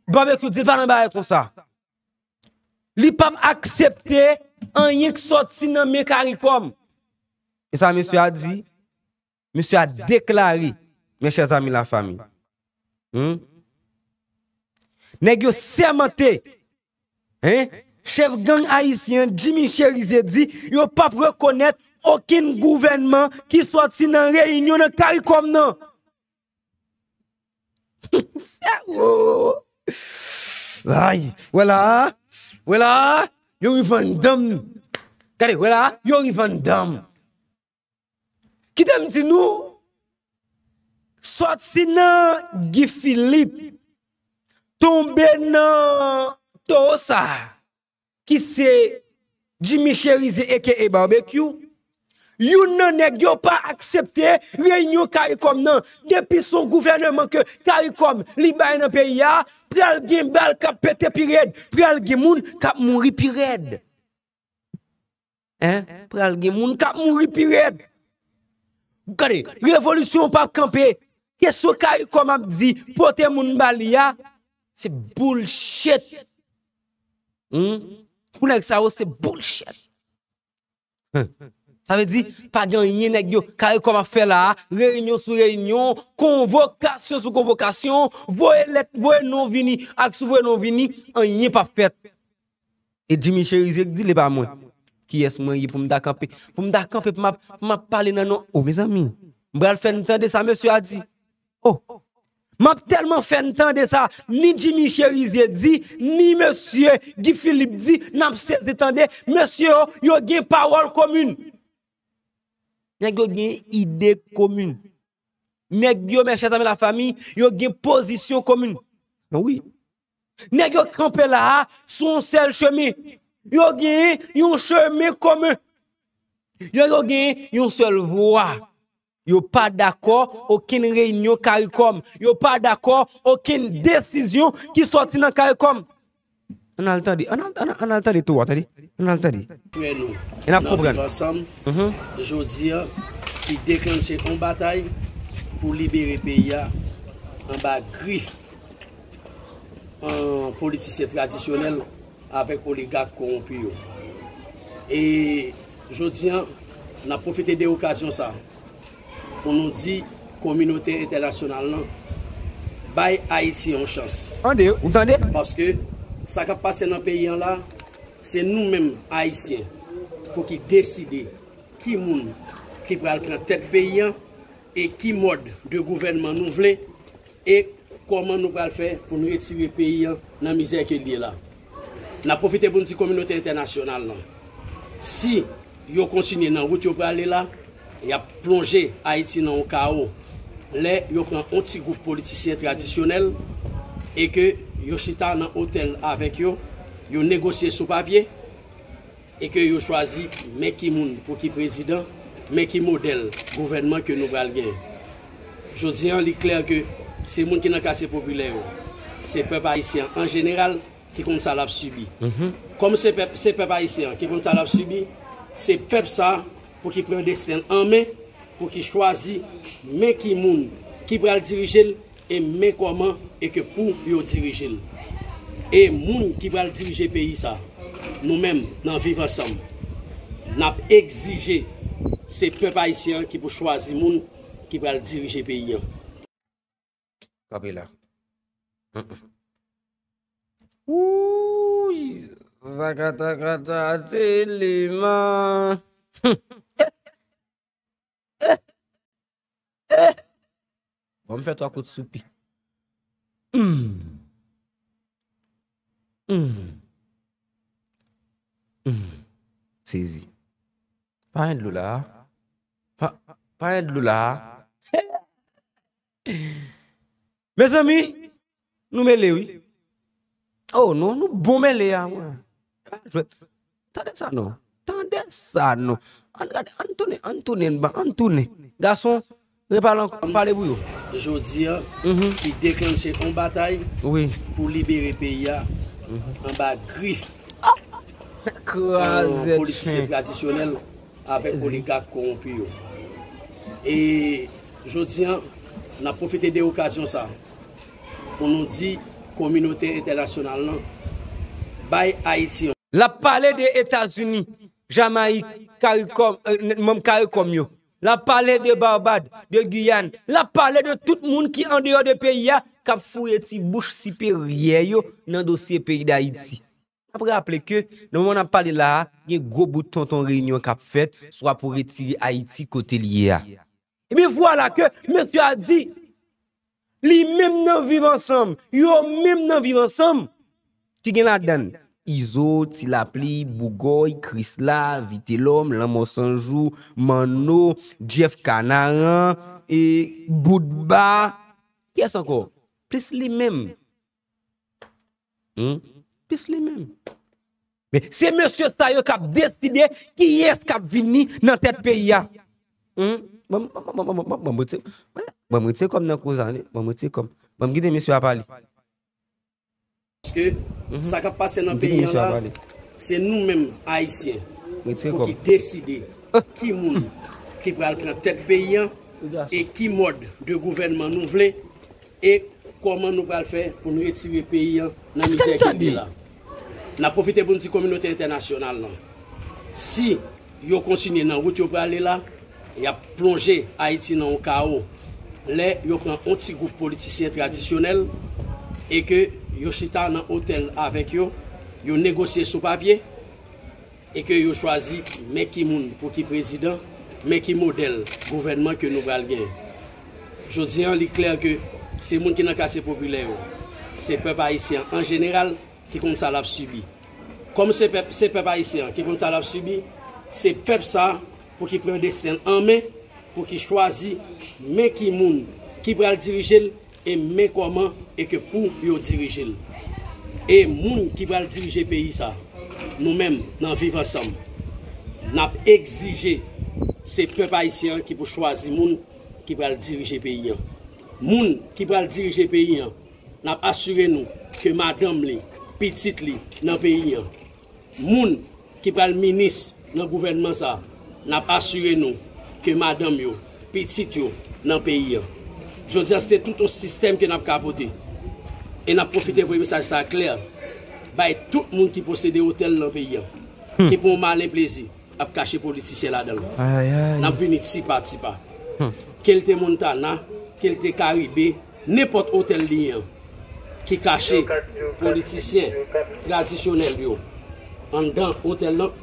Barbecue di l pa nan bagay konsa. Li p ap aksepte anyen k sòti nan men CARICOM. E sa mesye a di, mesye a deklare, mes chers amis, la famille. Hmm? Nèg yo sèmante. Hein? Chèf gang ayisyen Jimmy Chérizier di yo p ap rekonèt okenn gouvènman ki sòti nan reyinyon nan CARICOM nan. Ay, wè la, wè la, yo rive anndan m. Gade, wè la, yo rive anndan m. Kite m di nou, sòti nan Guy Philippe, tonbe nan towo sa a, ki se Jimmy Chérizier aka Barbecue, youn nan nèg yo pa aksepte reyinyon CARICOM nan. Depi se yon gouvèneman ke CARICOM li bay nan peyi a, pral gen bal k ap pete pi rèd, pral gen moun k ap mouri pi rèd. Hein? Pral gen moun k ap mouri pi rèd. Gade, revolisyon pa kanpe. Kesyon CARICOM ap di, pote moun ba li a, se bullshit. Hmm? Pou nèg sa yo, se bullshit. Huh. Sa vle di, pa gen anyen nèg yo, CARICOM ap fè la a, reyinyon sou reyinyon, konvokasyon sou konvokasyon, voye lèt, voye non vini, ak sou voye non vini, anyen p ap fèt. E Jimmy Chérizier k di l, e pa mwen. Kiyès mwen ye pou m ta kanpe? Pou m ta kanpe, pou m ap, pou m ap pale nan non. O, mezanmi, m pral fè n tande sa mesye a di. O, m ap tèlman fè n tande sa, ni Jimmy Chérizier di, ni mesye Guy Philippe di, n ap sezi tande, mesye yo, yo gen pawòl komin. Nèg yo gen ide komin. Nèg yo, mes chers amis, la famille, yo gen pozisyon komin. Wi. Nèg yo kanpe la a sou yon sèl chemen. Yo gen yon chemen komen. Yo, yo gen yon sèl vwa. Yo pa dakò okenn reyinyon CARICOM. Yo pa dakò okenn desizyon ki sòti nan CARICOM. Ann al tande, ann al, ann al, ann al tande tou a, tande. Ann al tande. Frè nou, N ap nan konprann. Viv Ansanm, Mhm. jodi a, ki deklanche yon batay pou libere peyi a anba grif an politisyen tradisyonèl avèk oligak kowonpi yo. E jodi a, n ap pwofite de okazyon sa pou nou di kominote entènasyonal lan bay Ayiti yon chans. Tande, ou tande? Paske sa k ap pase nan peyi an la, se nou menm Ayisyen pou ki deside ki moun ki pral pran tèt peyi an e ki mòd de gouvènman nou vle e kòman nou pral fè pou nou retire peyi an nan mizè ke l ye la. N ap pwofite pou n di kominote entènasyonal lan, si yo kontinye nan wout yo prale la, y ap plonje Ayiti nan yon kawo. Lè yo pran yon ti gwoup politisyen tradisyonèl e ke yo chita nan otèl avèk yo, yo negosye sou papye, e ke yo chwazi men ki moun pou ki prezidan, men ki modèl gouvènman ke nou pral gen. Jodi an, li klè ke se moun ki nan katye popilè yo, se pèp ayisyen an jeneral ki konn sa l ap sibi. Mhm. Kòm se pèp, se pèp ayisyen an ki konn sa l ap sibi, se pèp sa pou ki pran desten l an men, pou ki chwazi men ki moun ki pral dirije l e men kòman e ke pou yo dirije l. E moun ki pral dirije peyi sa, nou menm nan Viv Ansanm, n ap egzije se pèp ayisyen an ki pou chwazi moun ki pral dirije peyi an. Kanpe la. Mm-mm. Wouy! Zakatakata, Telema. Eh! Eh! Eh! Bon, m fè twa kout soupi. Hmm. Hmm. Hmm. Sezi. Pa gen dlo la a. Pa, pa gen dlo la a. Mezanmi, nou mele wi. Oh non, nou bon mele a mwen. Pa jwèt. Tande sa non. Tande sa non. Ann gade, ann tounen, ann tounen, ann tounen. Gason, repale ankò, pale pou yo. Jodi a, Mhm. ki deklanche yon batay Wi. pou libere peyi a Mhm. anba grif Krazèt politisyen chen. tradisyonèl avèk Sezi. oligak kowonpi yo. E jodi a, n ap pwofite de okazyon sa pou nou di kominote entènasyonal lan bay Ayiti yon L ap pale de Etazini, Jamayik, CARICOM, eh, n-, manm CARICOM yo. L ap pale de Barbad, de Giyàn. L ap pale de tout moun ki andeyò de peyi a k ap fouye ti bouch siperyè yo nan dosye peyi Dayiti. N ap raple ke, nan moman n ap pale la a, gen gwo bout tonton reyinyon k ap fèt, swa pou retire Ayiti kote l ye a. Ebyen, vwala ke mesye a di, li menm nan Viv Ansanm, yo menm nan Viv Ansanm, ki gen ladan l Izo, Ti Lapli, Bougòy, Krisla, Vitelòm, Lanmò Sanjou, Manno, Jeff Kanaran, e Boutba. Kiyès ankò? Plis li menm. Hmm? Plis li menm. Men se mesye sa yo k ap deside kiyès k ap vini nan tèt peyi a. Hmm? Ban m, ban m, ban m, ban m, ban m, ban m retire, ban m retire kò m nan koze a, wi. Ban m retire kò m. Ban m kite mesye a pale. Paske Mhm. sa k ap pase nan M kite peyi an mesye a la, pale. se nou menm Ayisyen Retire pou kò m. ki deside Ah. ki moun ki pral pran tèt peyi an Wi, gason. e ki mòd de gouvènman nou vle e kòman nou pral fè pou nou retire peyi an nan Èske mizè n ke l ye tande? la. N ap pwofite pou n di kominote entènasyonal lan, si Yo kontinye nan wout yo prale la, y ap plonje Ayiti nan yon kawo. Lè yo pran yon ti gwoup politisyen tradisyonèl e ke yo chita nan otèl avèk yo, yo negosye sou papye e ke yo chwazi men ki moun pou ki prezidan, men ki modèl gouvènman ke nou pral genyen. Jodi an, li klè ke se moun ki nan katye popilè yo, se pèp ayisyen an jeneral ki konn sa l ap sibi. Kòm se pèp, se pèp ayisyen an ki konn sa l ap sibi, se pèp sa a pou ki pran desten l an men, pou ki chwazi men ki moun ki pral dirije l e men kòman e ke pou yo dirije l. E moun ki pral dirije peyi sa, nou menm nan Viv Ansanm, n ap egzije se pèp ayisyen an ki pou chwazi moun ki pral dirije peyi an. Moun ki pral dirije peyi an, n ap asire nou ke madanm li, pitit li nan peyi an. Moun ki pral minis nan gouvènman sa, n ap asire nou ke madanm yo, pitit yo nan peyi an. Jodi a, se tout yon sistèm ke n ap kapote. E n ap pwofite voye mesaj sa klè bay tout moun ki posede otèl nan peyi an, ki pran yon malen plezi ap kache politisyen ladan l. N ap vini tipa tipa. Ke l te Montana, ke l te Karibe, nenpòt otèl li ye an, ki kache politisyen tradisyonèl yo anndan otèl lan,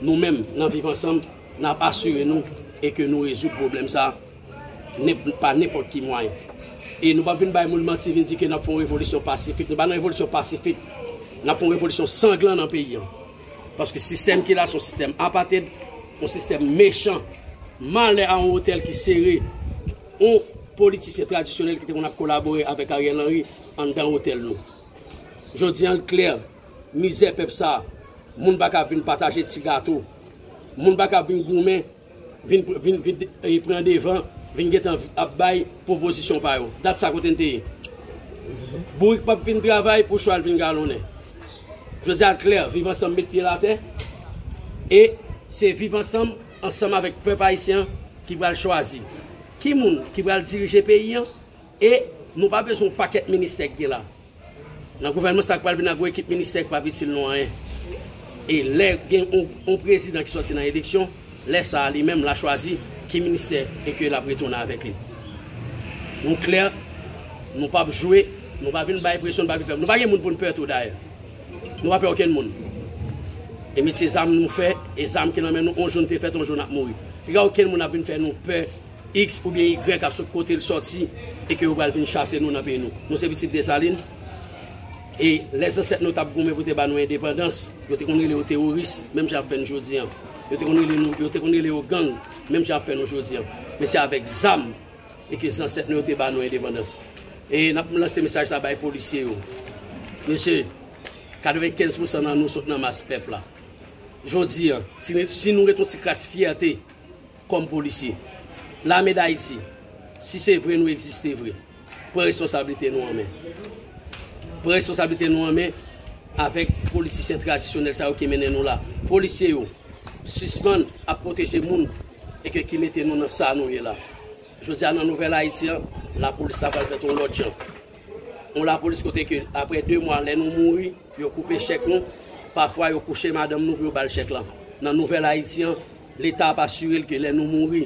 nou menm nan Viv Ansanm, n ap asire nou e ke nou rezoud pwoblèm sa a nen-, pa nenpòt ki mwayen. E nou p ap vin bay moun manti, vin di ke n ap fè yon revolisyon pasifik. Nou pa nan revolisyon pasifik. N ap fè yon revolisyon sanglan nan peyi an. Paske sistèm ki la, se yon sistèm apated, yon sistèm mechan. Malè a yon otèl ki sere yon politisyen tradisyonèl ki te konn ap kolabore avèk Ariel Henry anndan otèl nou. Jodi an, l klè, mizè pèp sa a, moun pa ka vin pataje ti gato, moun pa ka vin goumen, vin, vin, vin, e, pran devan, vin gentan ap bay pwopozisyon pa yo. Dat sa kote n te ye. Bourik p ap vin travay pou chwal vin galonnen. Jodi a, l klè, Viv Ansanm met pye l atè, e se Viv Ansanm, ansanm avèk pèp ayisyen an, ki pral chwazi ki moun ki pral dirije peyi an, e nou pa bezwen yon pakèt ministè k gen la. Nan gouvènman sa k pral vin ak yon ekip ministè k p ap itil nou anyen. E lè gen yon, yon prezidan ki sòti nan eleksyon, lè sa a li menm l a chwazi ki ministè e ke l ap retounen avèk li. Nou klè, nou p ap jwe, nou pa vin bay presyon, nou pa vin fè, nou pa gen moun pou n pè tou dayè. Nou pa pè okenn moun. E metye zam nou fè, e zam ki nan men nou, on jou n te fèt, on jou n ap mouri. Piga okenn moun ap vin fè nou pè X oubyen Y ap sot kote l sòti e ke yo pral vin chase nou nan peyi nou. Nou se pitit Desalin. E lè zansèt nou t ap goumen pou te ba nou endepandans, yo te konn rele yo teworis, menm jan y ap fè n jodi an. Yo te konn rele nou, yo te konn rele yo gang, menm jan y ap fè nou jodi an. Men se avèk zam e ke zansèt nou yo te ba nou endepandans. E n ap lanse mesaj sa bay polisye yo. Mesye, katrevenkenz pousan nan nou sot nan mas pèp la. Jodi an, si, si nou ret yon ti kras fyète, kòm polisye. Lame Dayiti, si se vre nou egziste vre, pran responsablite nou an men. Pran responsablite nou an men avèk politisyen tradisyonèl sa yo ki mennen nou la. Polisye yo, sispann ap pwoteje moun e ke ki mete nou nan sa nou ye la. Jodi a nan Nouvèl Ayiti an, lapolis la pral fèt yon lòt jan. Yon lapolis kote ke apre de mwa lè nou mouri, yo koupe chèk nou, pafwa yo kouche madanm nou pou yo ba l chèk lan. Nan Nouvèl Ayiti an, Leta ap asire l ke lè nou mouri,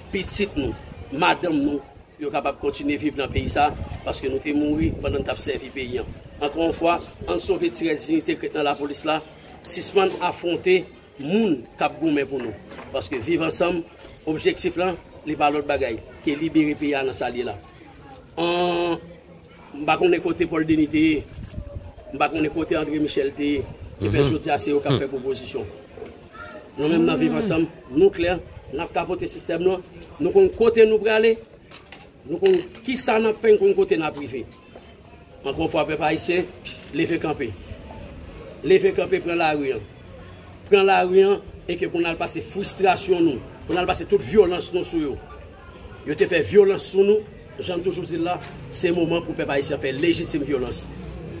pitit nou, madanm nou, yo kapab kontinye viv nan peyi sa, paske nou te mouri pandan n t ap sèvi peyi an. Ankò yon fwa, ann sove ti rès diyite k ret nan lapolis la, sispann afwonte moun k ap goumen pou nou. Paske Viv Ansanm, objektif lan, li pa lòt bagay ke libere peyi a nan sa l ye la. An, m pa konnen kote Paul Denis te ye, m pa konnen kote André Michel te ye, ki fè jodi a se yo k ap fè pwopozisyon. Nou menm nan Viv Ansanm, nou klè, n ap kapote sistèm nan, nou konn kote nou prale, nou konn kisa n ap fè, nou konn kote n ap rive. Ankò yon fwa, pèp ayisyen, leve kanpe. Leve kanpe, pran lari an. Pran lari an, e ke pou n al pase fristrasyon nou, pou n al pase tout vyolans nou sou yo. Yo te fè vyolans sou nou, jan m toujou di l la, se moman pou pèp ayisyen fè lejitim vyolans.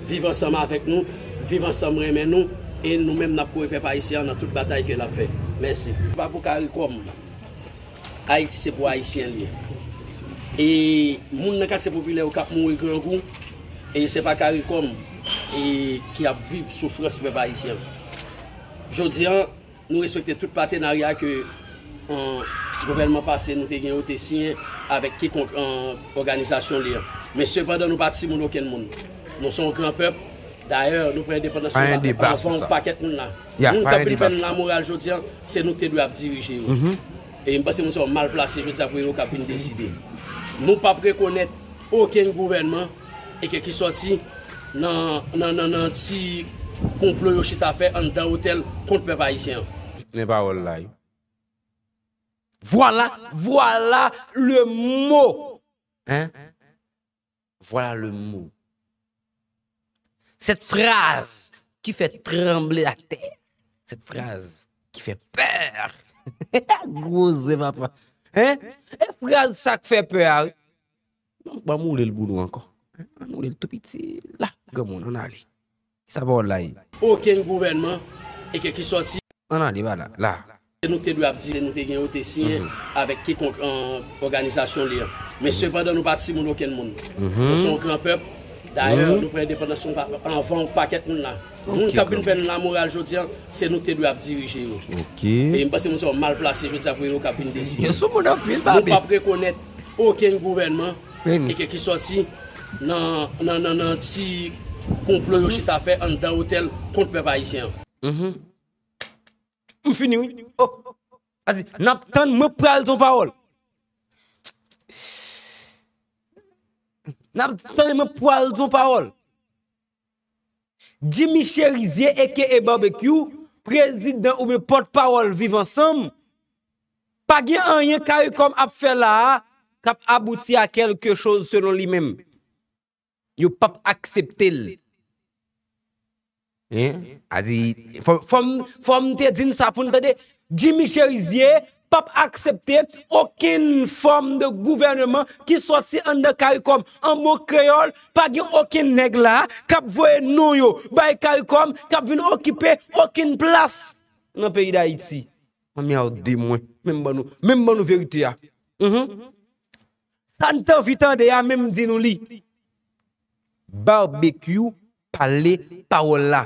Viv Ansanm avèk nou, Viv Ansanm renmen nou, e nou menm n ap kore pèp ayisyen an nan tout batay ke l ap fè. Mèsi. Pa pou Karikòm. Ayiti se pou Ayisyen l ye. E moun nan katye popilè yo k ap mouri grangou, e se pa Karikòm e ki ap viv soufrans pèp ayisyen. Jodi an, Nou respekte tout patenarya ke, an, gouvènman pase nou te gen, yo te siyen avèk kikonk, an, òganizasyon li an. Men sepandan, nou pa timoun okenn moun. Nou se yon gran pèp. Dayè, nou pran endepandans nou anvan yon pakèt moun la. Moun k ap vin fè nou lamoral jodi an, se nou ki te dwe ap dirije yo. E m panse moun sa yo mal plase jodi a pou yo k ap vin deside. Nou p ap rekonèt okenn gouvènman e ke ki sòti nan, nan, nan, nan ti konplo yo chita fè anndan otèl kont pèp ayisyen an. Men pawòl la, wi. Voilà, voilà le mot. Hein? Voilà le mot. Cette phrase qui fait trembler la terre. Cette phrase qui fait peur. Gwo zen, papa. Hein? E fraz sa k fè pè a, wi. Bon, ban m woule l pou nou ankò. An woule l tou piti. La, granmoun, ann ale. Sa pawòl la ye? Okenn gouvènman e ke ki sòti. Ann ale, pa la. La. Se nou te dwe ap di, se nou te gen, yo te siyen avèk kikonk, an, òganizasyon li an. Men sepandan, nou pa timoun okenn moun. Nou se yon gran pèp. Dayè, nou pran endepandans nou anvan yon pakèt moun la. Moun k ap vin fè nou lamoral jodi an, se nou te dwe ap dirije yo. E m panse moun sa yo mal plase jodi a pou yo k ap vin deside. Yo sou moun anpil, Babe. Nou p ap rekonèt okenn gouvènman e ke ki sòti nan, nan, nan, nan ti konplo yo chita fè anndan otèl kont pèp ayisyen an. M fini, wi. Oh. A di, n ap tann, mwen pral di yon pawòl. N ap tann, mwen pral di yon pawòl. Jimmy Chérizier, aka Barbecue, prezidan oubyen pòtpawòl Viv Ansanm, pa gen anyen Caricom ap fè la a k ap abouti a kèlke choz selon li menm. Yo p ap aksepte l. Hein? A di, fò, fò m, fò m te di n sa pou n tande. Jimmy Chérizier p ap aksepte okenn fòm de gouvèneman ki sòti anndan Caricom. An bon kreyòl, pa gen okenn nèg la k ap voye non yo bay Caricom, k ap vin okipe okenn plas nan peyi Dayiti. Anmède mwen. Menm ban nou, menm ban nou verite a. Mhm. Sa n t anvi tande a, menm di nou li. Barbecue pale pawòl la.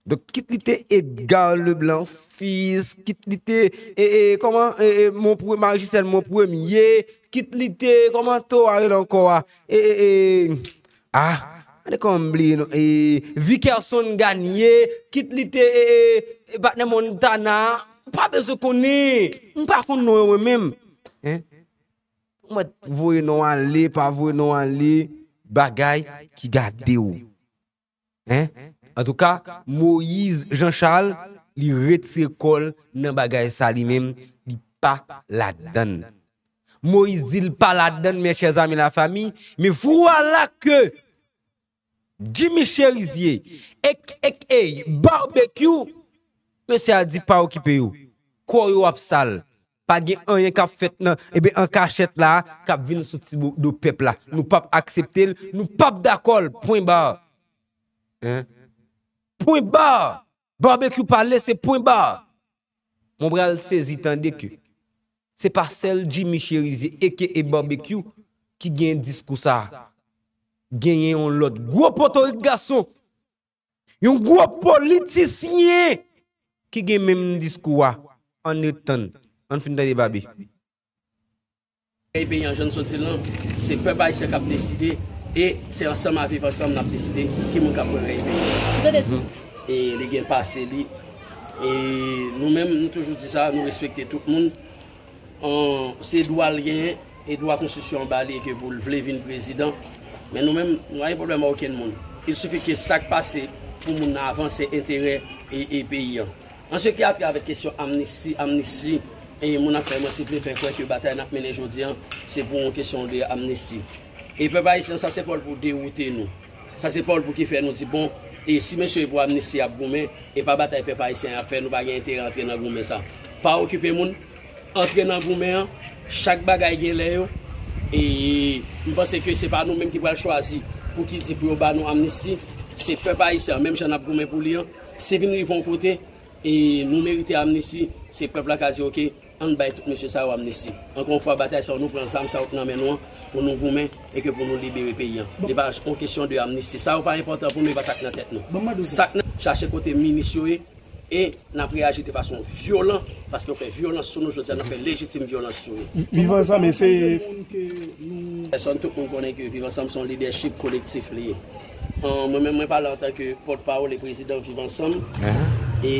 Donk, kit li te Edgar Leblanc Fils, kit li te, e, e, kòman, e, e, mon pre-, Marie Gisèle Mon Premier, kit li te, kòman to a rele ankò a? E, e, e, a, gade kòman m bliye non. E, Vikerson Gagné, kit li te, e, e, e, patnè Montana, m pa bezwen konnen. M pa konn non yo mwen menm. Hein? Mwen voye non ale, pa voye non ale, bagay ki gade w. Hein? Antouka, Moïse Jean Charles, li retire kò l nan bagay sa li menm, li pa ladann. Moïse di l pa ladann, mes chers amis, la famille, mais voilà que Jimmy Chérizier, aka Barbecue, mesye a di pa okipe yo. Kò yo ap sal. Pa gen anyen k ap fèt nan, ebyen, an kachèt la, k ap vin sou ti bo-, do pèp la. Nou p ap aksepte l, nou p ap dakò l. Pwen ba. Hein? Pwen ba. Barbecue pale, se pwen ba. Mwen pral sezi tande ke se pa sèl Jimmy Chérizier, aka Barbecue, ki gen diskou sa. Genyen yon lòt gwo potorit gason, yon gwo politisyen ki gen menm diskou a. Ann ret tann. Ann fin tande Babe. Rèy peyi an, jan n sot di l lan, se pèp ayisyen k ap deside, e se ansanm a Viv Ansanm n ap deside ki moun k ap pran rèy peyi an. E li gen pase li. E nou menm, nou toujou di sa, nou respekte tout moun. An, se dwa l genyen, e dwa konstitisyon an ba li ke pou l vle vin prezidan. Men nou menm, nou pa gen pwoblèm ak okenn moun. Il sifi ke sa k pase pou moun nan avanse enterè e, e peyi an. An se ki a travè kesyon amnisti, amnisti, e moun ap fè manti vle fè kwè ke batay n ap mennen jodi an, se pou yon kesyon de amnisti. E pèp ayisyen, sa se pa l pou dewoute nou. Sa se pa l pou ki fè nou di, bon, e si mesye yo pou amnisti y ap goumen, e pa batay pèp ayisyen y ap fè, nou pa gen enterè antre nan goumen sa. Pa okipe moun, antre nan goumen an, chak bagay gen lè yo, e m panse ke se pa nou menm ki pral chwazi pou ki di pou yo ba nou amnisti, se pèp ayisyen an, menm jan n ap goumen pou li an, si vin rive yon kote, e nou merite amnisti, se pèp la ka di, oke, ann bay tout mesye sa yo amnisti. Ankò yon fwa, batay sa yo, nou pran zam sa yo k nan men nou an pou nou goumen e ke pou nou libere peyi an. Li pa yon kesyon de amnisti. Sa yo pa enpòtan pou nou, e pa sa k nan tèt nou. Sa k nan, chache kote minis yo ye, E n ap reyaji de fason vyolan, paske yo fè vyolans sou nou jodi a, n ap fè lejitim vyolans sou yo. Viv ansanm, e se... Pèsòn, tout moun konnen ke Viv Ansanm se yon lidèchip kolektif li ye. An, mwen menm, mwen pale antanke pòtpawòl e prezidan Viv Ansanm. E,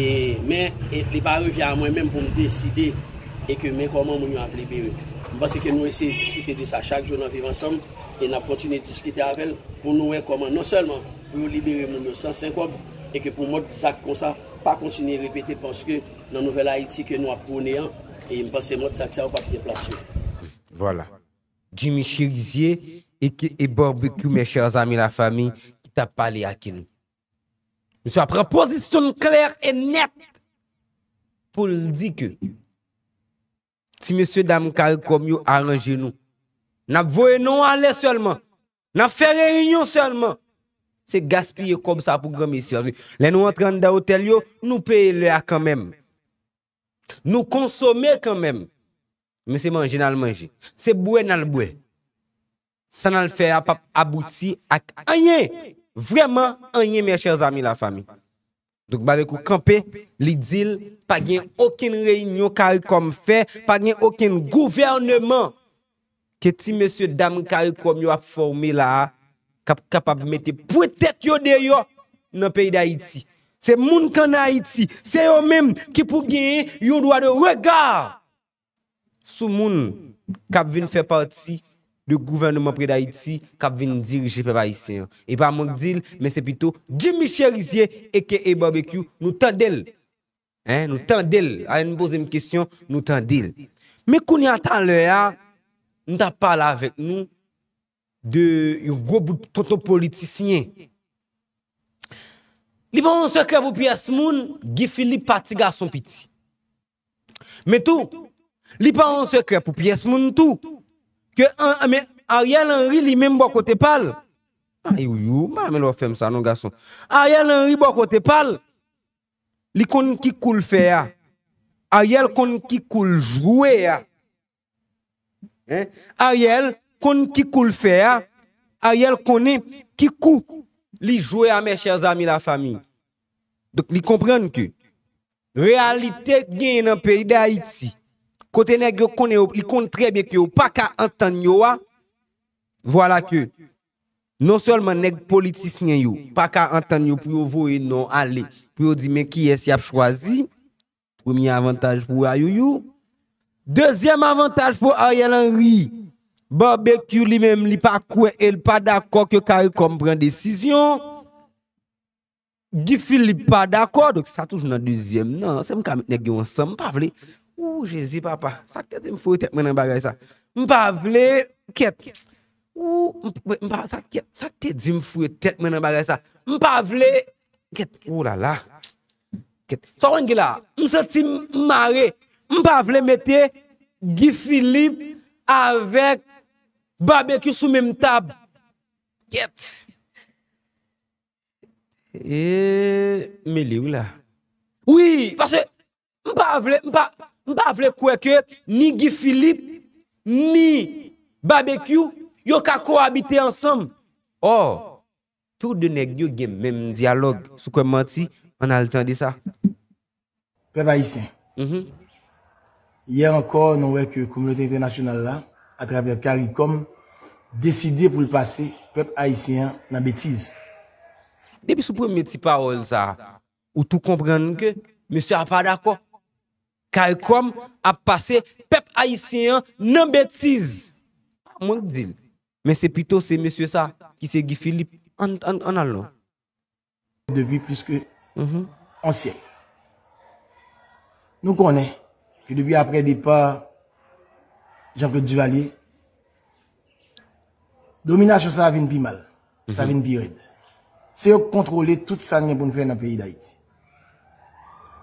men, e, li pa revyen a mwen menm pou m deside e ke men kòman moun yo ap libere. M panse ke nou eseye diskite de sa chak jou nan Viv Ansanm e n ap kontinye diskite avè l pou nou wè kòman non sèlman pou yo libere moun yo san senkòb e ke pou mòd zak konsa pa kontinye repete paske nan nouvèl Ayiti ke nou ap pwone an, e m panse mòd zak sa yo p ap gen plas yo. Vwala. Jimmy Chérizier e, ke, e Barbecue, mes chers amis, la famille, ki t ap pale ak nou. Misye a pran pozisyon l klè e nèt pou l di ke ti mesye dam Karikòm yo aranje nou. N ap voye non ale sèlman. N ap fè reyinyon sèlman. Se gaspiye kòb sa pou granmesi. Lè nou antre anndan otèl yo, nou peye lè a kanmenm. Nou konsome kanmenm. Men se manje n al manje. Se bwè n al bwè. Sa n al fè a p ap abouti ak anyen. Vrèman anyen, mes chers amis, la famille. Donk, Babekyou kanpe, li di l pa gen okenn reyinyon Karikòm fè, pa gen okenn gouvèneman ke ti mesye dam Karikòm yo ap fòme la a k ap kapab mete pwen tèt yo deyò nan peyi Dayiti. Se moun k ann Ayiti, se yo menm ki pou genyen yon dwa de rega sou moun k ap vin fè pati de gouvèneman pre Dayiti k ap vin dirije pèp ayisyen an. E pa mwen k di l, men se pito Jimmy Chérizier aka Barbecue, nou tande l. Hein, nou tande l. Alè nou poze m kesyon, nou tande l. Men kounye a talè a, m t ap pale avèk nou de yon gwo bout tonton politisyen. Li pa yon sekrè pou pyès moun, Guy Philippe pa ti gason piti. Men tou, li pa yon sekrè pou pyès moun tou, ke an, men Ariel Henry li menm bò kote pa l. Ay, ou, ou, m pa renmen lè w fè m sa non, gason. Ariel Henry bò kote pa l, li konn ki kou l fè a. Ariel konn ki kou l jwe a. Hein? Ariel konn ki kou l fè a. Ariel konnen ki kou li jwe a, mes chers amis, la famille. Donk, li konprann ke reyalite k genyen nan peyi Dayiti, kote nèg yo konnen yo, li konn trè byen ke yo pa ka antann yo a, vwala ke non sèlman nèg politisyen yo pa ka antann yo pou yo voye non ale, pou yo di men kiyès y ap chwazi, premye avantaj pou Ayouyou. Dezyèm avantaj pou Ariel Henry, Barbecue li menm li pa kwè e l pa dakò ke Karikòm pran desizyon. Guy Philippe pa dakò, donk sa toujou nan dezyèm nan. Se m ka met nèg yo ansanm, m pa vle. Ou Jezi papa, sa k te di m foure tèt mwen nan bagay sa. M pa vle, kèt. Ou, m, m pa, sa k, sa k te di m foure tèt mwen nan bagay sa. M pa vle, kèt, ou la la. Kèt. Sa w konn gen la, m santi m mare. M pa vle mete Guy Philippe avèk Barbecue sou menm tab. Kèt. E mele wi la. Wi, paske m pa vle, m pa, m pa vle kwè ke ni Guy Philippe, ni Barbecue, yo ka kowabite ansanm. Ò, tou de nèg yo gen menm dyalòg. Si w kwè m manti, ann al tande sa. Pèp ayisyen. Yè ankò, nou wè ke kominote entènasyonal la, atravè Karikòm, deside pou l pase pèp ayisyen an nan betiz. Depi sou premye ti pawòl sa, ou tou konprann ke mesye a pa dakò. Karikòm ap pase pèp ayisyen an nan betiz. Pa mwen k di l, men se pito se mesye sa ki se Guy Philippe. Ann, ann, ann al non. Depi plis ke yon syèk. Nou konnen ke depi aprè depa Jean-Claude Duvalier, dominasyon sa a vin pi mal, sa vin pi rèd. Se yo k kontwole tout sa n gen pou n fè nan peyi Dayiti.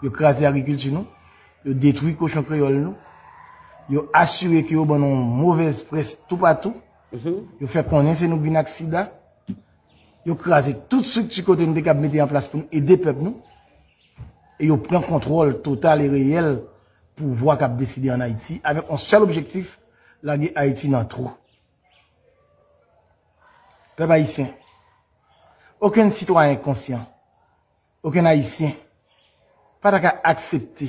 Yo kraze agrikilti nou, yo detwi kochon kreyòl nou, yo asire ke yo ban nou yon movèz près toupatou, yo fè konnen se nou k vin ak sida, yo kraze tout estrikti kote n te kab mete an plas pou n ede pèp nou, e yo pran kontwòl total e reyèl pouvwa k ap deside ann Ayiti avèk yon sèl objektif, lage Ayiti nan twou. Pèp ayisyen, okenn sitwayen konsyan, okenn ayisyen pa ta ka aksepte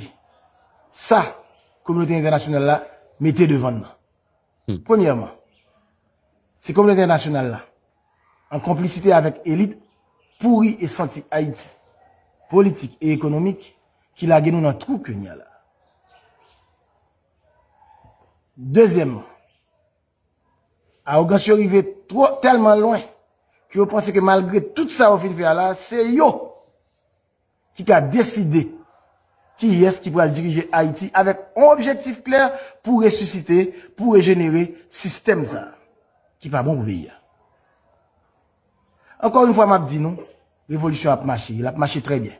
sa kominote entènasyonal la mete devan n nan. Premyèman, se kominote entènasyonal la, an konplisite avèk elit pouri e santi Ayiti, politik e ekonomik, ki lage nou nan twou ke n ye a la. Dezyèmman, awogans yo rive twò, tèlman lwen ke yo panse ke malgre tout sa yo fin fè a la, se yo ki ka deside kiyès ki pral dirije Ayiti avèk yon objektif klè pou resisite, pou rejenere sistèm sa a ki pa bon pou peyi a. Ankò yon fwa, m ap di nou, revolisyon ap mache, l ap mache trè byen.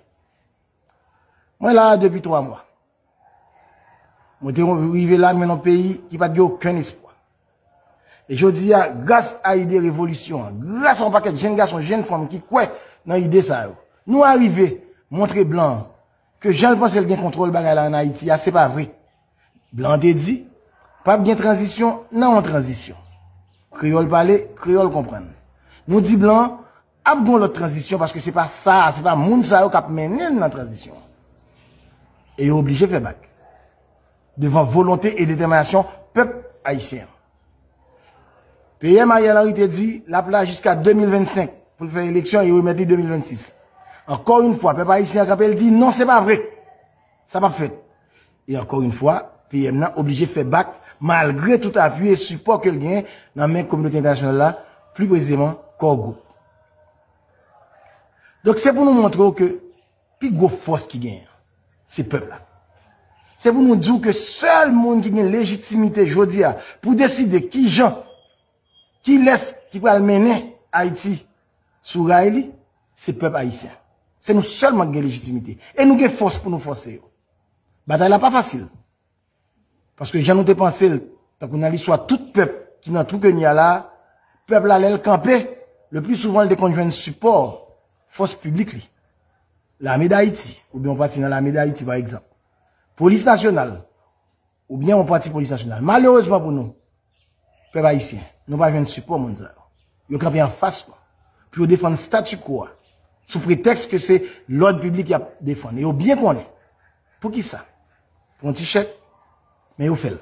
Mwen la a depi twa mwa. Mwen te rive la, mwen nan peyi ki pa t gen okenn espwa. E jodi a, gras a ide revolisyon an, gras a yon pakèt jenn gason, jenn fanm ki kwè nan ide sa yo, nou arive montre blan an ke jan l panse l gen kontwòl bagay la ann Ayiti a, se pa vre. Blan an te di, p ap gen tranzisyon nan yon tranzisyon. Kreyòl pale, kreyòl konprann. Nou di blan an, ap gen yon lòt tranzisyon paske se pa sa, se pa moun sa yo k ap mennen n nan tranzisyon an. E yo oblije fè bak devan volonte e detèminasyon pèp ayisyen an. P M Ariel Henry te di l ap la jiska de mil vennsenk pou l fè eleksyon e remèt li de mil vennsis. Ankò yon fwa, pèp ayisyen an kanpe, l di non, se pa vre. Sa p ap fèt. E ankò yon fwa, P M nan oblije fè bak malgre tout apui e sipò ke l genyen nan men kominote entènasyonal la, pli presizeman Core Group. Donk, se pou nou montre w ke pi gwo fòs ki genyen, se pèp la. Se pou nou di w ke sèl moun ki gen lejitimite jodi a pou deside kijan, kilès ki pral mennen Ayiti sou ray li, se pèp ayisyen. Se nou sèlman ki gen lejitimite. E nou gen fòs pou nou fòse yo. Batay la pa fasil. Paske jan nou te panse l, tankou nan listwa tout pèp ki nan twou ke n ye a la, pèp la, lè l kanpe, le pli souvan, l te konn jwenn sipò fòs piblik li. Lame Dayiti, oubyen yon pati nan Lame Dayiti, pa egzanp. Polis nasyonal, oubyen yon pati polis nasyonal. Malerezman pou nou, pèp ayisyen, nou pa jwenn sipò moun sa yo. Yo kanpe anfas nou pou yo defann statu quo a, sou pretèks ke se lòd piblik y ap defann. E yo byen konnen. Poukisa? Pou yon ti chèk, men yo fè l.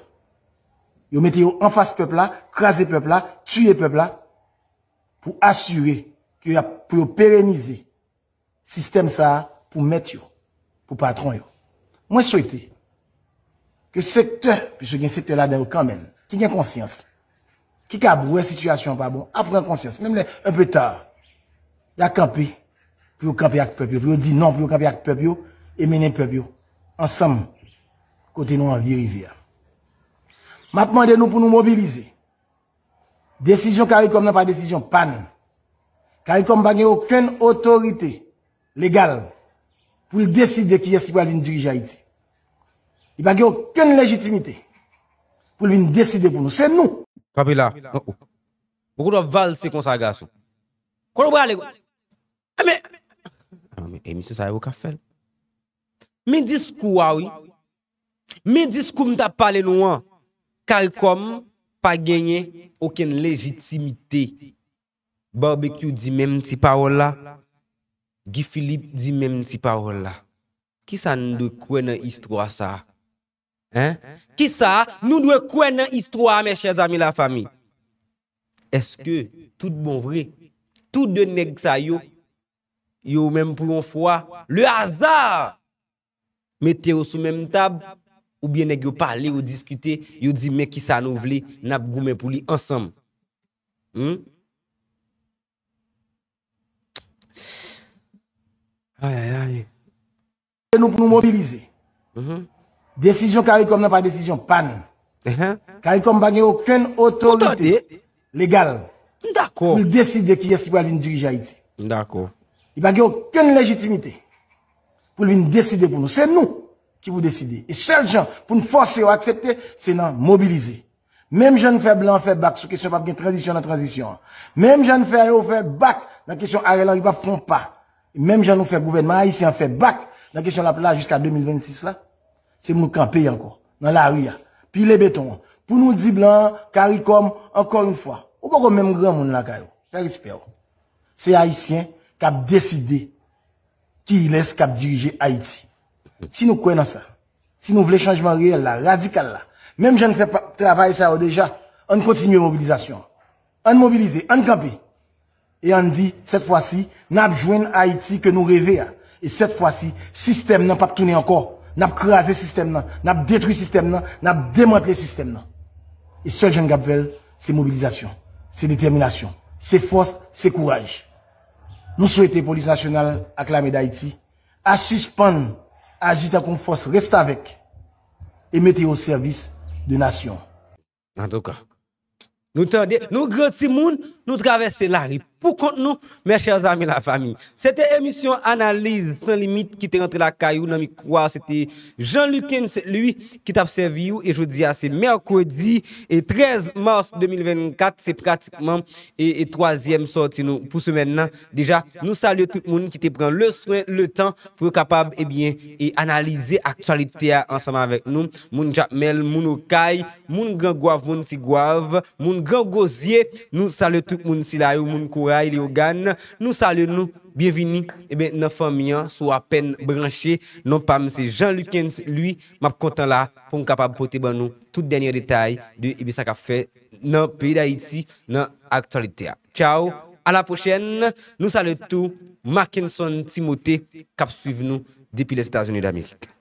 Yo mete yo anfas pèp la, kraze pèp la, tiye pèp la, pou asire ke y ap, pou yo perenize sistèm sa a pou mèt yo, pou patwon yo. Mwen swete ke sektè, piske gen sektè ladan yo kanmenm, ki gen konsyans, ki kab wè sitiyasyon an pa bon, ap pran konsyans, menm lè un peu tard, y a kanpe, pou yo kanpe ak pèp yo, pou yo di non, pou yo kanpe ak pèp yo, e mennen pèp yo ansanm kote nou anvi rive a. M ap mande nou pou nou mobilize. Desizyon CARICOM nan pa desizyon pa n. CARICOM pa gen okenn otorite legal pou l deside kiyès ki pral vin dirije Ayiti. Li pa gen okenn lejitimite pou l vin deside pou nou. Se nou. Kanpe la. Oh, oh. Ou konn w ap valse konsa, gason. Kote w prale? Enben, ah, men emisyon sa yo k ap fè l. Men diskou a, wi. Men diskou m t ap pale nou an. CARICOM pa genyen okenn lejitimite. Barbecue di menm ti pawòl la. Guy Philippe di menm ti pawòl la. Kisa n dwe kwè nan istwa sa a? Hein? Kisa nou dwe kwè nan istwa a, mes chers amis, la famille? Èske tout bon vre, tou de nèg sa yo, yo menm pou yon fwa, le hasard mete yo sou menm tab, oubyen nèg yo pale, yo diskite, yo di, men kisa nou vle, n ap goumen pou li ansanm? Hmm? Ay, ay, ay. Se nou pou nou mobilize. Mhm. Desizyon CARICOM nan pa desizyon pa n. Ehe. CARICOM pa gen okenn otorite legal pou l deside kiyès ki pral vin dirije Ayiti. M dakò. Li pa gen okenn lejitimite pou l vin deside pou nou. Se nou ki pou deside. E sèl jan pou n fòse yo aksepte, se nan mobilize. Menm jan n fè blan an fè bak sou kesyon p ap gen tranzisyon nan tranzisyon an. Menm jan n fè yo fè bak nan kesyon Ariel Henry p ap fè yon pa. E menm jan nou fè gouvènman ayisyen an fè bak nan kesyon l ap la jiska de mil vennsis la, se pou nou kanpe ankò nan lari a, pile beton an, pou nou di blan an, CARICOM, ankò yon fwa, ou poko menm granmoun lakay ou. Fè respè w. Se Ayisyen k ap deside kilès k ap dirije Ayiti. Si nou kwè nan sa, si nou vle chanjman reyèl la, radikal la, menm jan n fè pa- travay sa yo deja, ann kontinye mobilizasyon an. Ann mobilize, ann kanpe. E ann di, sèt fwa si, n ap jwenn Ayiti ke nou reve a. E sèt fwa si, sistèm nan p ap tounen ankò. N ap kraze sistèm nan, n ap detwi sistèm nan, n ap demantle sistèm nan. E sèl jan n kab fè l, se mobilizasyon, se detèminasyon, se fòs, se kouraj. Nou swete Polis Nasyonal ak Lame Dayiti a sispann aji tankou yon fòs restavèk e mete yo o sèvis de nasyon. Antouka, nou tande, nou gran timoun, nou travèse lari pou kont nou, mes chers amis, la famille. Se te emisyon Analiz San Limit ki te rantre lakay ou nan mikwo a, se te Jean Lucens Louis ki t ap sèvi ou, e jodi a se mèkredi e trèz mas de mil vennkat, se pratikman e, e twazyèm sòti nou pou semèn nan. Deja, nou salye tout moun ki te pran le swen, le tan pou yo kapab, ebyen, e analize aktyalite a ansanm avèk nou. Moun Jakmèl, moun Okay, moun Gran Gwav, moun Ti Gwav, moun Gran Gozye, nou salye tout moun sila yo, moun Koray, Leyogàn, nou salye nou, byenvini, ebyen, nan fanmi an, si w apèn branche, non pa m se Jean Lucens Louis, m ap kontan la pou m kapab pote ban nou tout dènye detay de, ebyen, sa k ap fè nan peyi Dayiti, nan aktyalite a. Tchaw, a la pwochèn, nou salye tou Mackenson Timothée k ap swiv nou depi Lèzetazini Damerik.